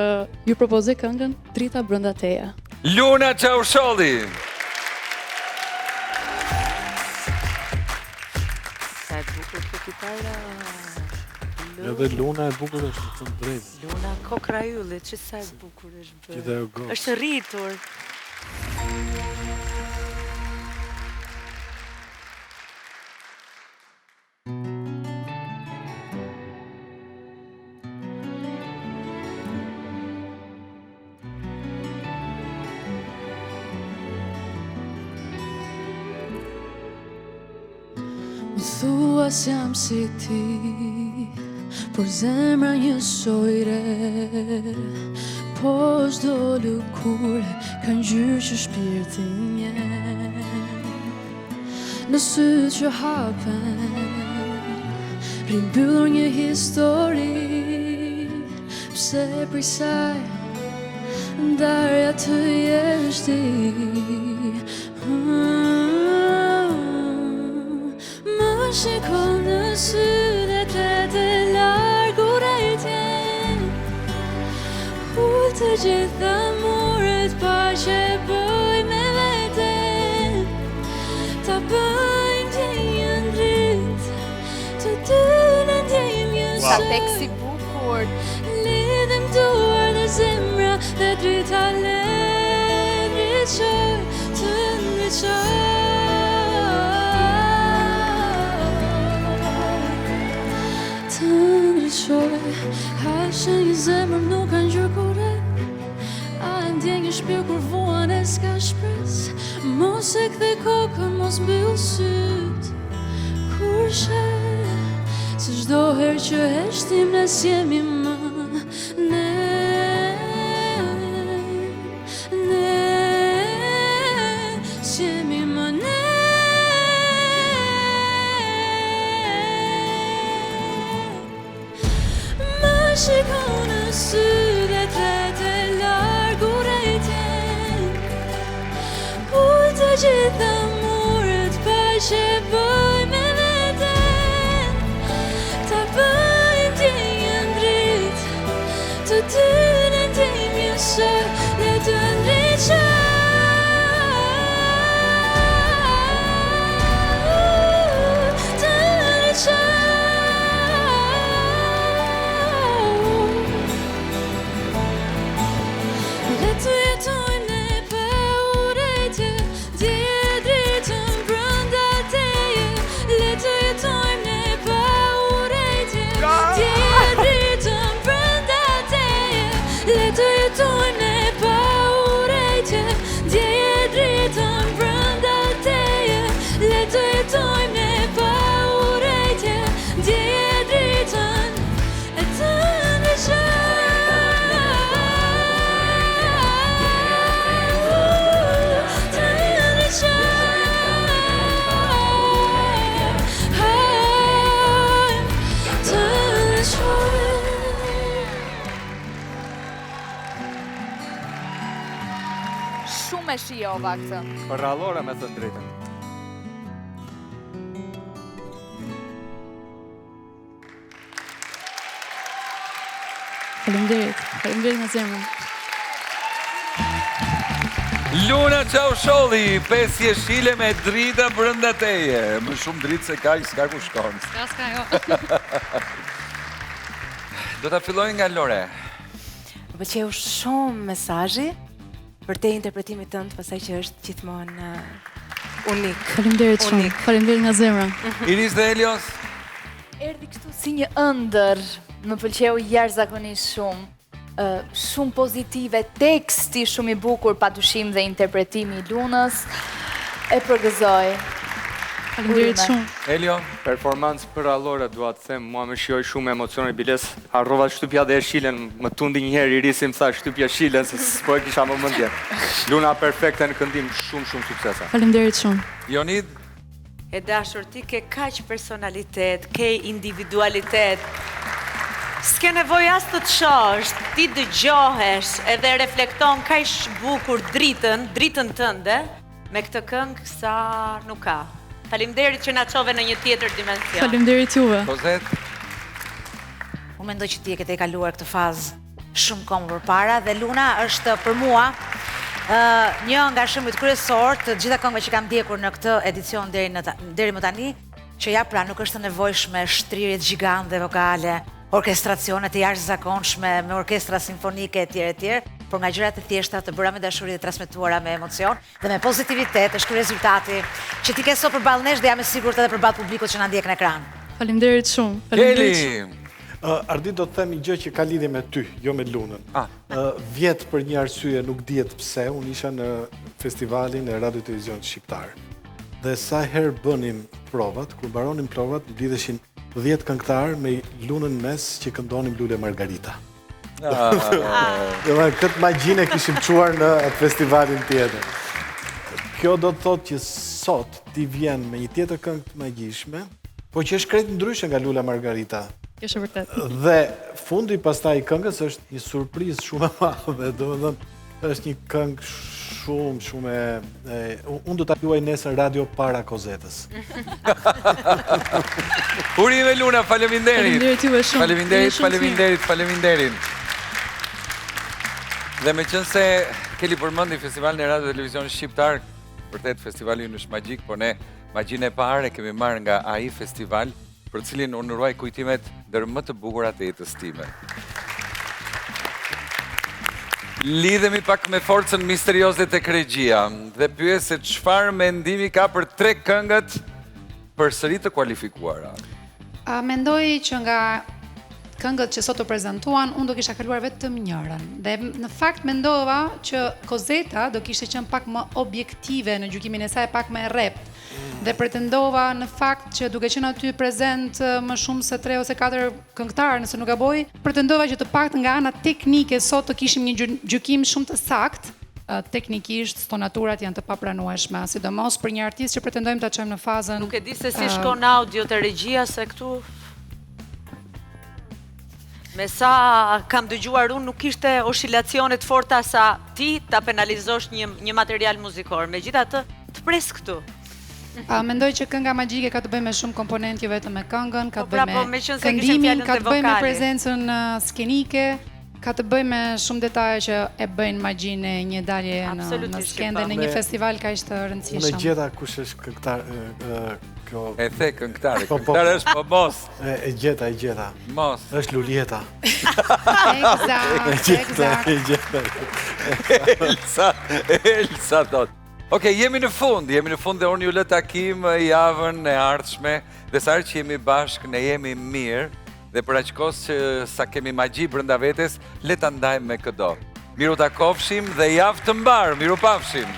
ju propozoj këngën Drita brenda teje. Luna Çausholli. Sa e bukur kjo kitara. Edhe Luna e bukur është me thënë të drejtën. Luna kokra yllit, që sa e bukur është bërë. Gjithë ajo gocë. Është rritur. Më thua s'jam si ti Por zemra njësoj rreh Po çdo lëkurë Ka ngjyrë që shpirti njeh Në sytë që hapen Rri mbyllur një histori Pse prej saj Ndarja të jesh ti Më shiko në sy dhe trete larg urrejtjen Ul të gjitha muret paqe bëj me veten Ta bëjmë ndjenjën dritë Të dy ne ndjejmë një Sa tekst i bukur Lidhim duar dhe zemra dhe drita le ndriçoj Të ndriçoj Të ndriçoj A e sheh një zemër nuk ka ngjyrë kurrë A e ndjen një shpirt kur vuan e s'ka shpresë Mos e kthe kokën, mos mbyll sytë Kur sheh Se çdo herë që heshtim ne s'jemi më Ne Ne s'jemi më ne Më shiko në sy dhe trete larg urrejtjen Ul të gjitha muret paqe bëj me veten Ta bëjmë ndjenjën dritë Të dy ne ndjejmë njësoj Le të ndriçoj Të ndriçoj Le të jetojmë ne pa urrejtje Ndjeje dritën brenda teje Le të jetojmë ne pa urrejtje Ndjeje dritën brenda teje Le të jetojmë ne pa urrejtje Ndjeje dritën brenda teje Le të jetojmë ne pa urrejtje Ndjeje dritën e të ndriçoj Të ndriçoj Të ndriçoj Shumë e shijova këtë. Përrallore me thënë të drejtën. Faleminderit, faleminderit nga zemra. Luna Çausholli, pesë jeshile me drita brenda teje. Më shumë dritë se kaq s'ka ku shkon. S'ka, s'ka, jo. Do ta filloj nga Lore. Më pëlqeu shumë mesazhi përtej interpretimit tënd, pastaj që është gjithmonë uh, unik. Faleminderit shumë. Faleminderit nga zemra. Iris dhe Elios. Erdhi kështu si një ëndërr, më pëlqeu jashtëzakonisht shumë. Ë shumë pozitive, teksti shumë i bukur, padyshim dhe interpretimi i Lunës. E përgëzoj. Faleminderit shumë. Elio, Performancë përrallore dua të them, mua më shijoi shumë emocioni, biles harrova të shtypja dhe jeshilen, më tundi një herë Irisi më tha shtyp jeshilen se s'po e kisha më mendjen. Luna perfekte në këndim, shumë shumë suksese. Faleminderit shumë. Jonid, E dashur, ti ke kaq personalitet, ke individualitet. S'ke nevojë as të të shohësh, ti dëgjohesh edhe reflekton kaq bukur dritën, dritën tënde me këtë këngë sa nuk ka. Faleminderit që na çove në një tjetër dimension. Faleminderit juve. Kozet. Unë mendoj që ti e ke tejkaluar këtë fazë shumë kohë më përpara dhe Luna është për mua një nga shembujt kryesorë të gjitha këngëve që kam ndjekur në këtë edicion deri në deri më tani, që ja pra nuk është e nevojshme shtrirjet gjigande vokale, orkestracione të jashtëzakonshme me orkestra simfonike etj etj, por nga gjërat e thjeshta të bëra me dashuri dhe transmetuara me emocion dhe me pozitivitet është ky rezultati që ti ke sot përballë nesh dhe jam e sigurt edhe përballë publikut që na ndjek në ekran. Faleminderit shumë. Faleminderit shumë. Uh, Ardi do të them një gjë që ka lidhje me ty, jo me Lunën. Ah. Uh, vjet për një arsye nuk dihet pse, unë isha në festivalin e Radio Televizionit Shqiptar. Dhe sa herë bënim provat, kur mbaronim provat, mblidheshin 10 këngëtarë me Lunën në mes që këndonim Lule Margarita. Ah. Domethënë, këtë magjinë e kishim çuar në atë festivalin tjetër. Kjo do të thotë që sot ti vjen me një tjetër këngë të magjishme, po që është krejt ndryshe nga Lula Margarita. Kjo është e vërtetë. Dhe fundi pastaj i këngës është një surprizë shumë e madhe, domethënë është një këngë shumë shumë e, e unë do ta luaj nesër radio para Kozetës. Urime Luna, faleminderit. Faleminderit juve shumë. Faleminderit, faleminderit, faleminderit. Dhe meqenëse Keli përmendi festivalin e Radio Televizionit Shqiptar, vërtet festivali ynë është magjik, por ne magjinë e parë e kemi marrë nga ai festival, për të cilin unë ruaj kujtimet ndër më të bukurat e jetës time. Lidhemi pak me forcën misterioze tek regjia dhe pyes se çfarë mendimi ka për tre këngët përsëri të kualifikuara. A, mendoj që nga këngët që sot u prezantuan, unë do kisha kaluar vetëm njërën. Dhe në fakt mendova që Kozeta do kishte qenë pak më objektive në gjykimin e saj, pak më e rreptë. Dhe pretendova në fakt që duke qenë aty prezent më shumë se 3 ose 4 këngëtarë, nëse nuk gaboj, pretendova që të paktën nga ana teknike sot të kishim një gjykim shumë të saktë, teknikisht stonaturat janë të papranueshme, sidomos për një artist që pretendojmë ta çojmë në fazën Nuk e di se si shkon audio te regjia se këtu Me sa kam dëgjuar unë nuk kishte oshilacione të forta sa ti ta penalizosh një një material muzikor. Megjithatë, të pres këtu. A, mendoj që kënga magjike ka të bëjë me shumë komponentë, jo vetëm me këngën, ka Po të pra, bëjë po me meqenëse kishim këndimin, fjalën ka te të bëjë me vokali. prezencën skenike, ka të bëjë me shumë detaje që e bëjnë magjinë e një dalje në në Absolutisht që skenë dhe po. në një festival kaq të Unë e rëndësishëm. gjeta kush është këngëtar kjo. E the këngëtare, Po, po. këngëtare është po mos. E, e gjeta, e gjeta. Mos. Është Luljeta. Ekzakt, ekzakt. E gjeta. Elsa, Elsa thot. Okej, jemi në fund, jemi në fund dhe unë ju lë takim javën e ardhshme dhe sa herë që jemi bashkë ne jemi mirë dhe për aq kohë që sa kemi magji brenda vetes, le ta ndajmë me këdo. Miru takofshim dhe javë të mbarë, mirupafshim.